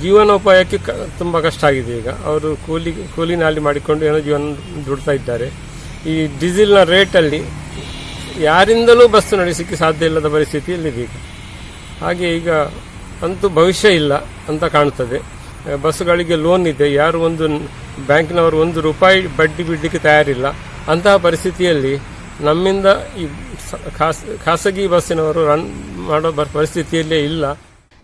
ಜೀವನೋಪಾಯಕ್ಕೆ ತುಂಬ ಕಷ್ಟ ಆಗಿದೆ. ಈಗ ಅವರು ಕೂಲಿ ನಾಲಿ ಮಾಡಿಕೊಂಡು ಏನೋ ಜೀವನ ದುಡ್ತಾ ಇದ್ದಾರೆ. ಈ ಡೀಸೆಲ್ನ ರೇಟಲ್ಲಿ ಯಾರಿಂದಲೂ ಬಸ್ ನಡೆಸಲಿಕ್ಕೆ ಸಾಧ್ಯ ಇಲ್ಲದ ಪರಿಸ್ಥಿತಿಯಲ್ಲಿದೆ ಈಗ. ಹಾಗೆ ಈಗ ಅಂತೂ ಭವಿಷ್ಯ ಇಲ್ಲ ಅಂತ ಕಾಣ್ತದೆ. ಬಸ್ಸುಗಳಿಗೆ ಲೋನ್ ಇದೆ, ಯಾರು ಒಂದು ಬ್ಯಾಂಕಿನವರು 1 ರೂಪಾಯಿ ಬಡ್ಡಿ ಬಿಡಲಿಕ್ಕೆ ತಯಾರಿಲ್ಲ. ಅಂತಹ ಪರಿಸ್ಥಿತಿಯಲ್ಲಿ ನಮ್ಮಿಂದ ಈ ಖಾಸಗಿ ಬಸ್ಸಿನವರು ರನ್ ಮಾಡೋ ಪರಿಸ್ಥಿತಿಯಲ್ಲೇ ಇಲ್ಲ.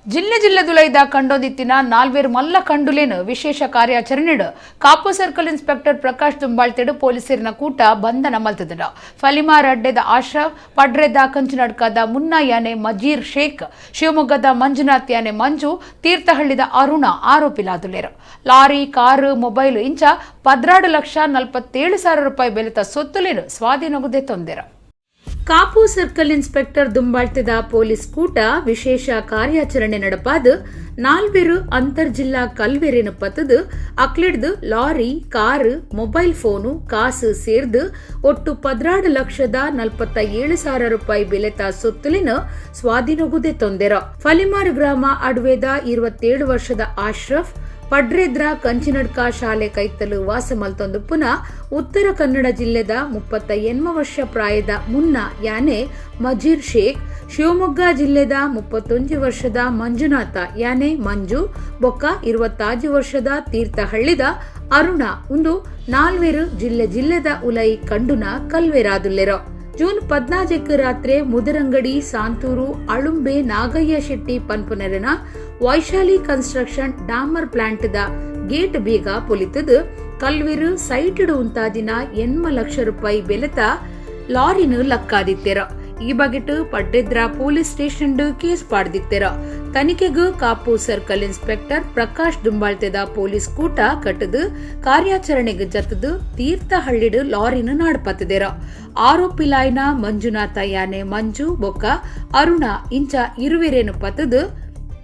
ಜಿಲ್ಲೆ ಜಿಲ್ಲೆದುಲೈದ ಕಂಡೋದಿತ್ತಿನ ನಾಲ್ವೇರು ಮಲ್ಲ ಕಂಡುಲೇನು ವಿಶೇಷ ಕಾರ್ಯಾಚರಣೆಡು ಕಾಪು ಸರ್ಕಲ್ ಇನ್ಸ್ಪೆಕ್ಟರ್ ಪ್ರಕಾಶ್ ದುಂಬಾಳ್ತೆಡು ಪೊಲೀಸರಿನ ಕೂಟ ಬಂಧನ ಮಲ್ತದ. ಫಲಿಮಾರ್ ಅಡ್ಡೆದ ಆಶ್ರಫ್, ಪಡ್ರೆದ ಕಂಚನಡ್ಕದ ಮುನ್ನಾ ಯಾನೆ ಮಜೀರ್ ಶೇಖ್, ಶಿವಮೊಗ್ಗದ ಮಂಜುನಾಥ್ ಯಾನೆ ಮಂಜು, ತೀರ್ಥಹಳ್ಳಿದ ಅರುಣ ಆರೋಪಿಲಾದುಲೇರು. Lorry, car, mobile ಇಂಚ 14,47,000 ರೂಪಾಯಿ ಬೆಲೆತ ಸೊತ್ತುಲೇನು ಸ್ವಾಧೀನಗುದೆ ತೊಂದೆರ. ಕಾಪು ಸರ್ಕಲ್ ಇನ್ಸ್ಪೆಕ್ಟರ್ ದುಂಬಾಳ್ತಿದ ಪೊಲೀಸ್ ಕೂಟ ವಿಶೇಷ ಕಾರ್ಯಾಚರಣೆ ನಡಪಾದ ನಾಲ್ವೆರು ಅಂತರ್ಜಿಲ್ಲಾ ಕಲ್ವೆರೆನು ಪತದು ಅಕ್ಲಿಡ್ದು lorry, car, mobile phone, ಕಾಸು ಸೇರ್ದು ಒಟ್ಟು 14,47,000 ರೂಪಾಯಿ ಬೆಲೆತ ಸೊತ್ತುಲಿನ ಸ್ವಾಧೀನಗುದೆ ತೊಂದೆರ. ಫಲಿಮಾರ್ ಗ್ರಾಮ ಅಡ್ವೇದ 27 ವರ್ಷದ ಆಶ್ರಫ್, ಪಡ್ರೆದ್ರ ಕಂಚಿನಡ್ಕ ಶಾಲೆ ಕೈತಲು ವಾಸ ಮಲ್ತೊಂದು ಪುನಃ ಉತ್ತರ ಕನ್ನಡ ಜಿಲ್ಲೆದ 38 ವರ್ಷ ಪ್ರಾಯದ ಮುನ್ನ ಯಾನೆ ಮಜೀರ್ ಶೇಖ್, ಶಿವಮೊಗ್ಗ ಜಿಲ್ಲೆದ 31 ವರ್ಷದ ಮಂಜುನಾಥ ಯಾನೆ ಮಂಜು, ಬೊಕ್ಕ 25 ವರ್ಷದ ತೀರ್ಥಹಳ್ಳಿದ ಅರುಣ ಉಂದು ನಾಲ್ವೇರು ಜಿಲ್ಲೆ ಜಿಲ್ಲೆದ ಉಲೈ ಕಂಡುನ ಕಲ್ವೇರಾದುಲ್ಲೆರೋ. ಜೂನ್ 14 ರಾತ್ರಿ ಮುದರಂಗಡಿ ಸಾಂತೂರು ಅಳುಂಬೆ ನಾಗಯ್ಯ ಶೆಟ್ಟಿ ಪನ್ಪುನರನ ವೈಶಾಲಿ ಕನ್ಸ್ಟ್ರಕ್ಷನ್ ಡಾಮರ್ ಪ್ಲಾಂಟ್ದ ಗೇಟ್ ಬೀಗ ಪೊಲಿತದು ಕಲ್ವಿರು ಸೈಟುಡು ಉಂತಾದಿನ 80 ಲಕ್ಷ ರೂಪಾಯಿ ಬೆಲೆತ ಲಾರಿನು ಲಕ್ಕಾದಿತ್ತೆರ. ಈ ಬಗೆಟ್ ಪಡ್ಡೆದ್ರ police station case ಪಾಡ್ದಿತ್ತೆರ. ತನಿಖೆಗೂ Kapu circle inspector Prakash ದುಂಬಾಳ್ತೆದ police ಕೂಟ ಕಟ್ಟದು ಕಾರ್ಯಾಚರಣೆಗೆ ಜತದು ತೀರ್ಥಹಳ್ಳಿಡು ಲಾರಿನ ನಾಡ್ಪತ್ತದೆರ. ಆರೋಪಿ ಲಾಯ್ನ ಮಂಜುನಾಥ ಯಾನೆ ಮಂಜು ಬೊಕ್ಕ ಅರುಣ ಇಂಚ ಇರುವೆರೇನು ಪತದು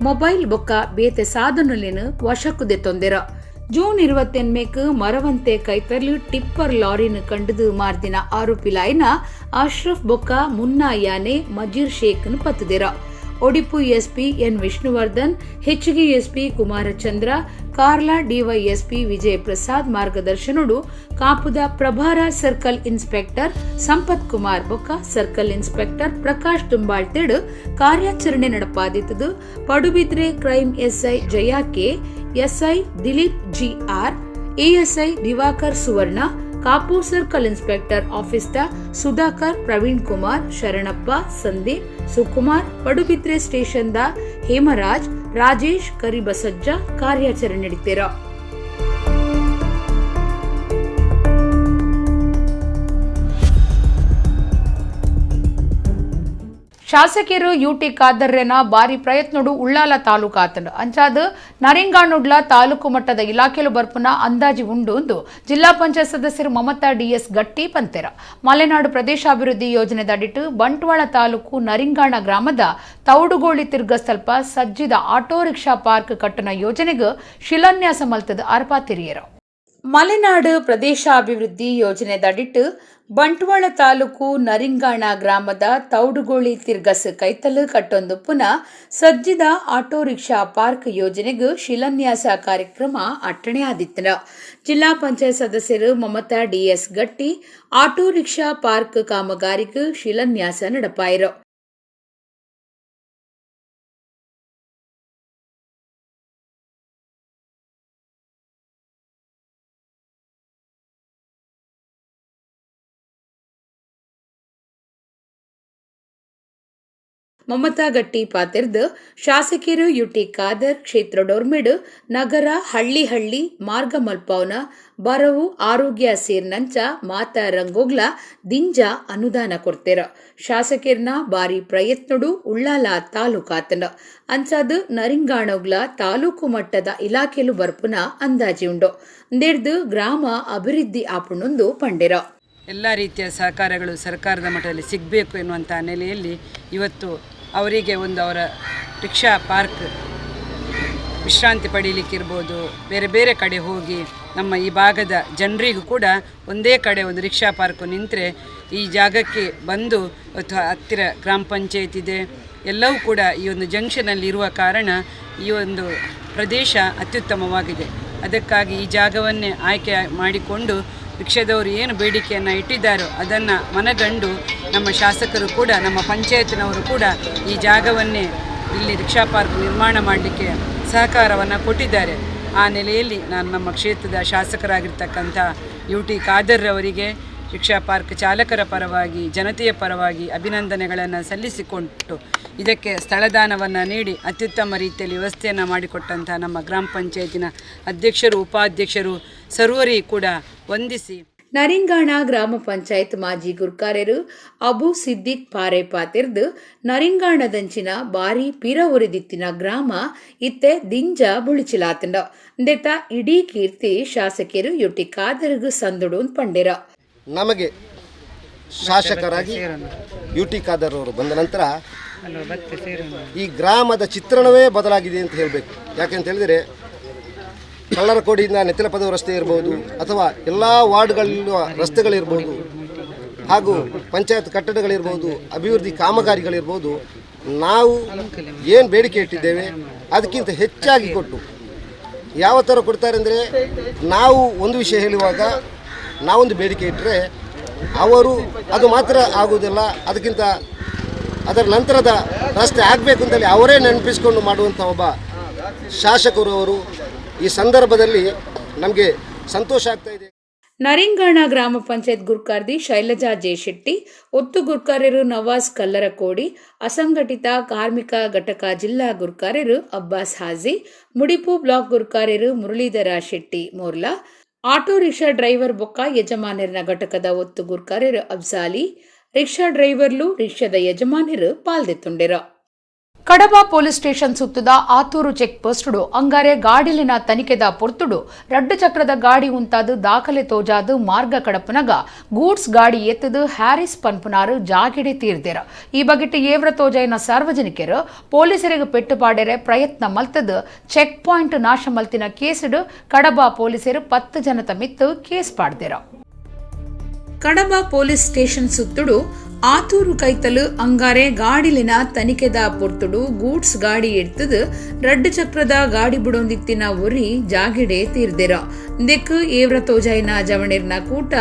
ಮೊಬೈಲ್ ಬೊಕ್ಕ ಬೇತೆ ಸಾಧನಲೇನು ವಶಕ್ಕುದೆ ತೊಂದೆರ. ಜೂನ್ 28 ಮರವಂತೆ ಕೈತರ್ಲು ಟಿಪ್ಪರ್ ಲಾರಿನ ಕಂಡದು ಮಾರ್ದಿನ ಆರೋಪಿ ಲಾಯ್ನ ಅಶ್ರಫ್ ಬೊಕ್ಕ ಮುನ್ನಾ ಯಾನೆ ಮಜೀರ್ ಶೇಖ್ನು ಪತ್ತುದೆರ. Odipu SP N Vishnuvardhan, Hechchige SP Kumarachandra, Karla DYSP Vijaya Prasad ಮಾರ್ಗದರ್ಶನಡು ಕಾಪುದ ಪ್ರಭಾರ circle inspector Sampath Kumar ಬೊಕ್ಕ circle inspector Prakash ದುಂಬಾಳ್ತೇಡು ಕಾರ್ಯಾಚರಣೆ ನಡಪಾದಿತ್ತದು. Padubidri crime SI Jaya K, SI Dilip GR, ASI Diwakar Suvarna, Kapu circle inspector ಆಫೀಸ್ದ Sudhakar, Praveen Kumar, Sharanappa, Sandeep, Sukumar, Padubidri ಸ್ಟೇಷನ್ದ Hemraj, Rajesh Karibasajja ಕಾರ್ಯಾಚರಣೆ ನಡೆತಿರ. ಶಾಸಕರು ಯುಟಿ ಖಾದರ್ರೆನ ಬಾರಿ ಪ್ರಯತ್ನಡು ಉಳ್ಳಾಲ ತಾಲೂಕಾತನು ಅಂಚಾದ ನರಿಂಗಾನುಡ್ಲ ತಾಲೂಕು ಮಟ್ಟದ ಇಲಾಖೆಲು ಬರ್ಪುನ ಅಂದಾಜಿ ಉಂಡು ಎಂದು ಜಿಲ್ಲಾ ಪಂಚಾಯತ್ ಸದಸ್ಯರು ಮಮತಾ ಡಿಎಸ್ ಗಟ್ಟಿ ಪಂತೆರ. ಮಲೆನಾಡು ಪ್ರದೇಶಾಭಿವೃದ್ಧಿ ಯೋಜನೆದಡಿಟ್ಟು ಬಂಟ್ವಾಳ ತಾಲೂಕು ನರಿಂಗಾಣ ಗ್ರಾಮದ ತೌಡುಗೋಳಿ ತಿರ್ಗಸ್ತಲ್ಪ ಸಜ್ಜಿದ auto rickshaw park ಕಟ್ಟನ ಯೋಜನೆಗೆ ಶಿಲಾನ್ಯಾಸ ಮಲ್ತದ ಅರ್ಪಾತಿರಿಯರು. ಮಲೆನಾಡು ಪ್ರದೇಶಾಭಿವೃದ್ಧಿ ಯೋಜನೆದಡಿಟ್ಟು ಬಂಟ್ವಾಳ ತಾಲೂಕು ನರಿಂಗಾಣ ಗ್ರಾಮದ ತೌಡುಗೋಳಿ ತಿರ್ಗಸ್ ಕೈತಲು ಕಟ್ಟೊಂದು ಪುನಃ ಸಜ್ಜಿದ auto rickshaw park ಯೋಜನೆಗೆ ಶಿಲಾನ್ಯಾಸ ಕಾರ್ಯಕ್ರಮ ಅಟ್ಟಣೆ ಆದಿತ್ತನ. ಜಿಲ್ಲಾ ಪಂಚಾಯತ್ ಸದಸ್ಯರು Mamata DS Gatti auto rickshaw park ಕಾಮಗಾರಿಗೆ ಶಿಲಾನ್ಯಾಸ ನಡಪಾಯಿರು. ಮಮತಾ ಗಟ್ಟಿ ಪಾತಿರ್ದು ಶಾಸಕರು ಯುಟಿ ಖಾದರ್ ಕ್ಷೇತ್ರ ಡೊರ್ಮಿಡು ನಗರ ಹಳ್ಳಿ ಹಳ್ಳಿ ಮಾರ್ಗ ಮಲ್ಪವನ ಬರವು ಆರೋಗ್ಯ ಸೇರ್ನಂಚ ಮಾತಾ ರಂಗೋಗ್ಲ ದಿಂಜ ಅನುದಾನ ಕೊಡ್ತೀರ. ಶಾಸಕರ್ನ ಬಾರಿ ಪ್ರಯತ್ನಡು ಉಳ್ಳಾಲ ತಾಲೂಕಾತನ ಅಂಚಾದ ನರಿಂಗಾಣೋಗ್ಲ ತಾಲೂಕು ಮಟ್ಟದ ಇಲಾಖೆಲು ಬರ್ಪುನ ಅಂದಾಜಿ ಉಂಡು ಅಂದೇರ್ದು ಗ್ರಾಮ ಅಭಿವೃದ್ಧಿ ಆಪುಣೊಂದು ಪಂಡಿರ. ಎಲ್ಲ ರೀತಿಯ ಸಹಕಾರಗಳು ಸರ್ಕಾರದ ಮಟ್ಟದಲ್ಲಿ ಸಿಗಬೇಕು ಎನ್ನುವಂಥ ನೆಲೆಯಲ್ಲಿ ಇವತ್ತು ಅವರಿಗೆ ಒಂದು ಅವರ ರಿಕ್ಷಾ ಪಾರ್ಕ್ ವಿಶ್ರಾಂತಿ ಪಡೀಲಿಕ್ಕಿರ್ಬೋದು, ಬೇರೆ ಬೇರೆ ಕಡೆ ಹೋಗಿ ನಮ್ಮ ಈ ಭಾಗದ ಜನರಿಗೂ ಕೂಡ ಒಂದೇ ಕಡೆ ಒಂದು ರಿಕ್ಷಾ ಪಾರ್ಕು ನಿಂತರೆ ಈ ಜಾಗಕ್ಕೆ ಬಂದು ಅಥವಾ ಹತ್ತಿರ ಗ್ರಾಮ ಪಂಚಾಯತ್ ಇದೆ, ಎಲ್ಲವೂ ಕೂಡ ಈ ಒಂದು ಜಂಕ್ಷನಲ್ಲಿ ಇರುವ ಕಾರಣ ಈ ಒಂದು ಪ್ರದೇಶ ಅತ್ಯುತ್ತಮವಾಗಿದೆ. ಅದಕ್ಕಾಗಿ ಈ ಜಾಗವನ್ನೇ ಆಯ್ಕೆ ಮಾಡಿಕೊಂಡು ರಿಕ್ಷಾದವರು ಏನು ಬೇಡಿಕೆಯನ್ನು ಇಟ್ಟಿದ್ದಾರೋ ಅದನ್ನು ಮನಗಂಡು ನಮ್ಮ ಶಾಸಕರು ಕೂಡ ನಮ್ಮ ಪಂಚಾಯತ್ನವರು ಕೂಡ ಈ ಜಾಗವನ್ನೇ ಇಲ್ಲಿ ರಿಕ್ಷಾ ಪಾರ್ಕ್ ನಿರ್ಮಾಣ ಮಾಡಲಿಕ್ಕೆ ಸಹಕಾರವನ್ನು ಕೊಟ್ಟಿದ್ದಾರೆ. ಆ ನೆಲೆಯಲ್ಲಿ ನಾನು ನಮ್ಮ ಕ್ಷೇತ್ರದ ಶಾಸಕರಾಗಿರ್ತಕ್ಕಂಥ ಯು ಟಿ ಖಾದರ್ ಅವರಿಗೆ ರಿಕ್ಷಾ ಪಾರ್ಕ್ ಚಾಲಕರ ಪರವಾಗಿ ಜನತೆಯ ಪರವಾಗಿ ಅಭಿನಂದನೆಗಳನ್ನು ಸಲ್ಲಿಸಿಕೊಟ್ಟು ಇದಕ್ಕೆ ಸ್ಥಳದಾನವನ್ನು ನೀಡಿ ಅತ್ಯುತ್ತಮ ರೀತಿಯಲ್ಲಿ ವ್ಯವಸ್ಥೆಯನ್ನು ಮಾಡಿಕೊಟ್ಟಂಥ ನಮ್ಮ ಗ್ರಾಮ ಪಂಚಾಯತಿನ ಅಧ್ಯಕ್ಷರು, ಉಪಾಧ್ಯಕ್ಷರು ಸರ್ವರಿಗೂ ಕೂಡ ವಂದಿಸಿ. ನರಿಂಗಾಣ ಗ್ರಾಮ ಪಂಚಾಯತ್ ಮಾಜಿ ಗುರ್ಕಾರ್ಯರು ಅಬು ಸಿದ್ದಿಕ್ ಪಾರೆ ಪಾತಿರ್ದು ನರಿಂಗಾಣದಂಚಿನ ಬಾರಿ ಪಿರ ಒರಿದಿತ್ತಿನ ಗ್ರಾಮ ಇತ್ತೆ ದಿಂಜ ಬುಳಿಚಿಲಾತಂಡ ಅಂದೆತ ಇಡೀ ಕೀರ್ತಿ ಶಾಸಕರು ಯುಟಿ ಖಾದರ್ಗು ಸಂದುಡು ಪಂಡಿರ. ನಮಗೆ ಶಾಸಕರಾಗಿ ಯು ಟಿ ಖಾದರ್ ಅವರು ಬಂದ ನಂತರ ಈ ಗ್ರಾಮದ ಚಿತ್ರಣವೇ ಬದಲಾಗಿದೆ ಅಂತ ಹೇಳಬೇಕು. ಯಾಕೆಂತ ಹೇಳಿದರೆ ಕಳ್ಳರಕೋಡಿಯಿಂದ ನೆತ್ತಿಲಪದವು ರಸ್ತೆ ಇರ್ಬೋದು, ಅಥವಾ ಎಲ್ಲ ವಾರ್ಡ್ಗಳಲ್ಲಿರುವ ರಸ್ತೆಗಳಿರ್ಬೋದು, ಹಾಗೂ ಪಂಚಾಯತ್ ಕಟ್ಟಡಗಳಿರ್ಬೋದು, ಅಭಿವೃದ್ಧಿ ಕಾಮಗಾರಿಗಳಿರ್ಬೋದು, ನಾವು ಏನು ಬೇಡಿಕೆ ಇಟ್ಟಿದ್ದೇವೆ ಅದಕ್ಕಿಂತ ಹೆಚ್ಚಾಗಿ ಕೊಟ್ಟು ಯಾವ ಥರ ಕೊಡ್ತಾರೆ ಅಂದರೆ, ನಾವು ಒಂದು ವಿಷಯ ಹೇಳುವಾಗ ನಾವೊಂದು ಬೇಡಿಕೆ ಇಟ್ಟರೆ ಅವರು ಅದು ಮಾತ್ರ ಆಗುವುದಿಲ್ಲ, ಅದಕ್ಕಿಂತ ಅದರ ನಂತರದ ರಸ್ತೆ ಆಗಬೇಕು ಅಂತೇಳಿ ಅವರೇ ನೆನಪಿಸಿಕೊಂಡು ಮಾಡುವಂಥ ಒಬ್ಬ ಶಾಸಕರು ಅವರು. ಈ ಸಂದರ್ಭದಲ್ಲಿ ನಮಗೆ ಸಂತೋಷ ಆಗ್ತಾ ಇದೆ. ನರಿಂಗಾಣ ಗ್ರಾಮ ಪಂಚಾಯತ್ ಗುರ್ಕಾರ್ದಿ ಶೈಲಜಾ ಜೆ ಶೆಟ್ಟಿ, ಒತ್ತು ಗುರ್ಕಾರ್ಯರು ನವಾಜ್ ಕಲ್ಲರಕೋಡಿ, ಅಸಂಘಟಿತ ಕಾರ್ಮಿಕ ಘಟಕ ಜಿಲ್ಲಾ ಗುರ್ಕಾರ್ಯರು ಅಬ್ಬಾಸ್ ಹಾಜಿ, ಮುಡಿಪು block ಗುರ್ಕಾರ್ಯರು Muralidhara Shetty Morla, auto rickshaw driver ಬೊಕ್ಕ ಯಜಮಾನರಿನ ಘಟಕದ ಒತ್ತು ಗುರ್ಕಾರ್ಯರು ಅಬ್ಸಾಲಿ, ರಿಕ್ಷಾ ಡ್ರೈವರ್ಲು ರಿಕ್ಷಾದ ಯಜಮಾನರು ಪಾಲ್ದೆತ್ತುಂಡೆರು. Kadaba police station ಸುತ್ತದ Aturu cheque ಪೋಸ್ಟುಡು ಅಂಗಾರೆ ಗಾಡಿಲಿನ ತನಿಖೆದ ಪೊರ್ತುಡು ರಡ್ಡು ಚಕ್ರದ ಗಾಡಿ ಉಂತಾದು ದಾಖಲೆ ತೋಜಾದು ಮಾರ್ಗ ಕಡಪನಗ ಗೂಡ್ಸ್ ಗಾಡಿ ಎತ್ತದು ಹ್ಯಾರಿಸ್ ಪನ್ಪುನಾರು ಜಾಗಿಡೆ ತೀರ್ದೆರ. ಈ ಬಗೆಟ್ ಏವ್ರ ತೋಜಾಯಿನ ಸಾರ್ವಜನಿಕರು ಪೊಲೀಸರಿಗೆ ಪೆಟ್ಟುಪಾಡೆರೆ ಪ್ರಯತ್ನ ಮಲ್ತದು ಚೆಕ್ ಪಾಯಿಂಟ್ ನಾಶ ಮಲ್ತಿನ ಕೇಸುಡು ಕಡಬ ಪೊಲೀಸರು 10 ಜನತ ಮಿತ್ತು case ಪಾಡ್ದೆರ. Kadaba police station ಸುತ್ತುಡು Aturu ಕೈತಲು ಅಂಗಾರೆ ಗಾಡಿಲಿನ ತನಿಖೆದ ಪೊರ್ತುಡು ಗೂಡ್ಸ್ ಗಾಡಿ ಎಡ್ತದು ರಡ್ಡು ಚಕ್ರದ ಗಾಡಿ ಬುಡೊಂದಿತ್ತಿನ ಒರಿ ಜಾಗಿಡೆ ತೀರ್ದೆರ. ದೆಕ್ ಏವ್ರ ತೋಜಾಯಿನ ಜವಣಿರ್ನ ಕೂಟ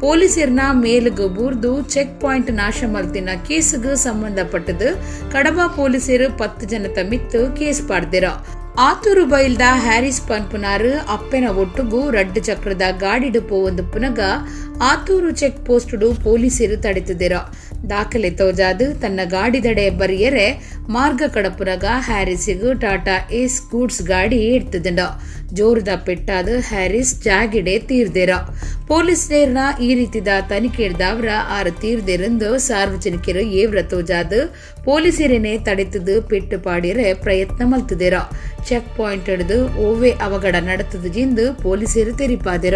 ಪೊಲೀಸರ್ನ ಮೇಲ್ಗ್ ಬೂರ್ದು ಚೆಕ್ ಪಾಯಿಂಟ್ ನಾಶ ಮಲ್ತಿನ ಕೇಸುಗ್ ಸಂಬಂಧಪಟ್ಟದು ಕಡಬ ಪೊಲೀಸರು 10 ಜನತ ಮಿತ್ತು ಕೇಸ್ ಪಾಡ್ದೆರ. ಆತೂರು ಬೈಲ್ದ ಹ್ಯಾರಿಸ್ ಪನ್ಪುನಾರು ಅಪ್ಪೆನ ಒಟ್ಟುಗು ರಡ್ಡು ಚಕ್ರದ ಗಾಡಿಡು ಪೋವೊಂದು ಪುನಗ ಆತೂರು ಚೆಕ್ ಪೋಸ್ಟುಡು ಪೊಲೀಸರು ತಡೆತಿದ್ದೆರ. ದಾಖಲೆ ತೋಜಾದು ತನ್ನ ಗಾಡಿದಡೆ ಬರಿಯರೆ ಮಾರ್ಗ ಕಡಪುನಗ ಹ್ಯಾರಿಸಿಗು ಟಾಟಾ ಏಸ್ ಗೂಡ್ಸ್ ಗಾಡಿ ಎಡ್ತದಂಡ. ಜೋರದ ಪೆಟ್ಟಾದ ಹ್ಯಾರಿಸ್ ಜಾಗಿಡೆ ತೀರ್ದೆರ. ಪೊಲೀಸ್ ನೇರ್ನ ಈ ರೀತಿದ ತನಿಖೆ ಹಿಡ್ದವ್ರ ಆರು ತೀರ್ದೆರೆಂದು ಸಾರ್ವಜನಿಕರು ಏವ್ರ ತೋಜಾದು ಪೊಲೀಸರೇನೆ ತಡೆತದು ಪೆಟ್ಟು ಪಾಡಿಯರೆ ಪ್ರಯತ್ನ ಮಲ್ತದೆರ. ಚೆಕ್ ಪಾಯಿಂಟ್ ಹಿಡಿದು ಓವೆ ಅವಘಡ நடத்தது ಜಿಂದು ಪೊಲೀಸರು ತೆರಿಪಾದೆರ.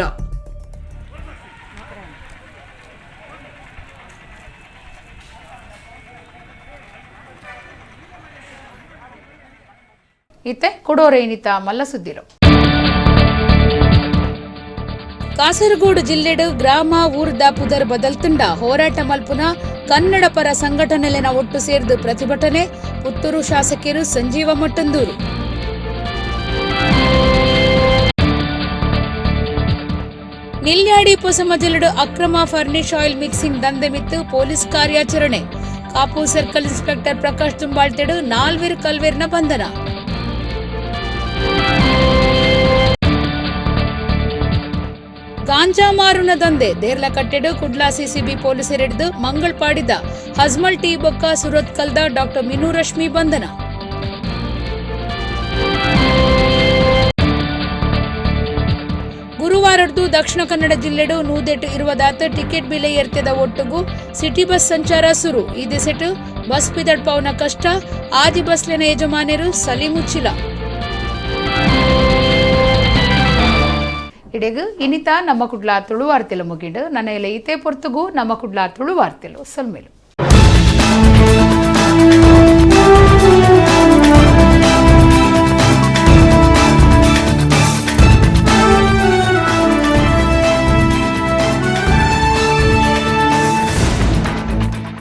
ಇತ್ತೆ ಕೊಡೋರೇನಿತ ಮಲ್ಲ ಸುದ್ದಿರು. ಕಾಸರಗೋಡು ಜಿಲ್ಲೆಡು ಗ್ರಾಮ ಊರ್ದ ಪುದರ್ ಬದಲ್ತುಂಡ ಹೋರಾಟ ಮಲ್ಪುನ ಕನ್ನಡ ಪರ ಸಂಘಟನೆಲೆನ ಒಟ್ಟು ಸೇರ್ದು ಪ್ರತಿಭಟನೆ. ಪುತ್ತೂರು ಶಾಸಕರು ಸಂಜೀವ ಮಟ್ಟಂದೂರು. ನಿಲ್ಯಾಡಿ ಪೊಸಮಜಲುಡು ಅಕ್ರಮ ಫರ್ನಿಶ್ ಆಯಿಲ್ ಮಿಕ್ಸಿಂಗ್ ದಂಧೆ ಮಿತ್ತು ಪೊಲೀಸ್ ಕಾರ್ಯಾಚರಣೆ. ಕಾಪು ಸರ್ಕಲ್ ಇನ್ಸ್ಪೆಕ್ಟರ್ ಪ್ರಕಾಶ್ ತುಂಬಾಳ್ತೆಡು 4 ಕಲ್ವೇರ್ನ ಬಂಧನ. ಗಾಂಜಾ ಮಾರುನ ದಂಧೆ ದೇರ್ಲ ಕಟ್ಟೆಡು ಕುಡ್ಲಾ ಸಿಸಿಬಿ ಪೊಲೀಸರಿಡಿದು ಮಂಗಳ್ಪಾಡಿದ ಹಜ್ಮಲ್ ಟಿ ಬೊಕ್ಕ ಸುರತ್ಕಲ್ದ ಡಾಕ್ಟರ್ ಮಿನು ರಶ್ಮಿ ಬಂಧನ. ಗುರುವಾರದ್ದು ದಕ್ಷಿಣ ಕನ್ನಡ ಜಿಲ್ಲೆಡು ನೂದೆಟು ಇರುವದಾತ ಟಿಕೆಟ್ ಬೆಲೆ ಏರ್ತೆದ ಒಟ್ಟುಗು ಸಿಟಿ ಬಸ್ ಸಂಚಾರ ಸುರು. ಈ ದಿಸೆಟು ಬಸ್ ಪಿದಡ್ಪವನ ಕಷ್ಟ. ಆದಿ ಬಸ್ಲೆನ ಯಜಮಾನರು ಸಲಿಮುಚ್ಚಿಲ. ಇಡೆಗು ಇನಿತಾ ನಮ್ಮ ಕುಡ್ಲಾ ತುಳುವಾರ್ತೆಲು ಮುಗಿಡು. ನನ್ನ ಎಲೆ ಇತೇ ಪೊರ್ತುಗು ನಮ್ಮ ಕುಡ್ಲಾ ತುಳುವಾರ್ತೆಲು ಸಲ್ಮೇಲು.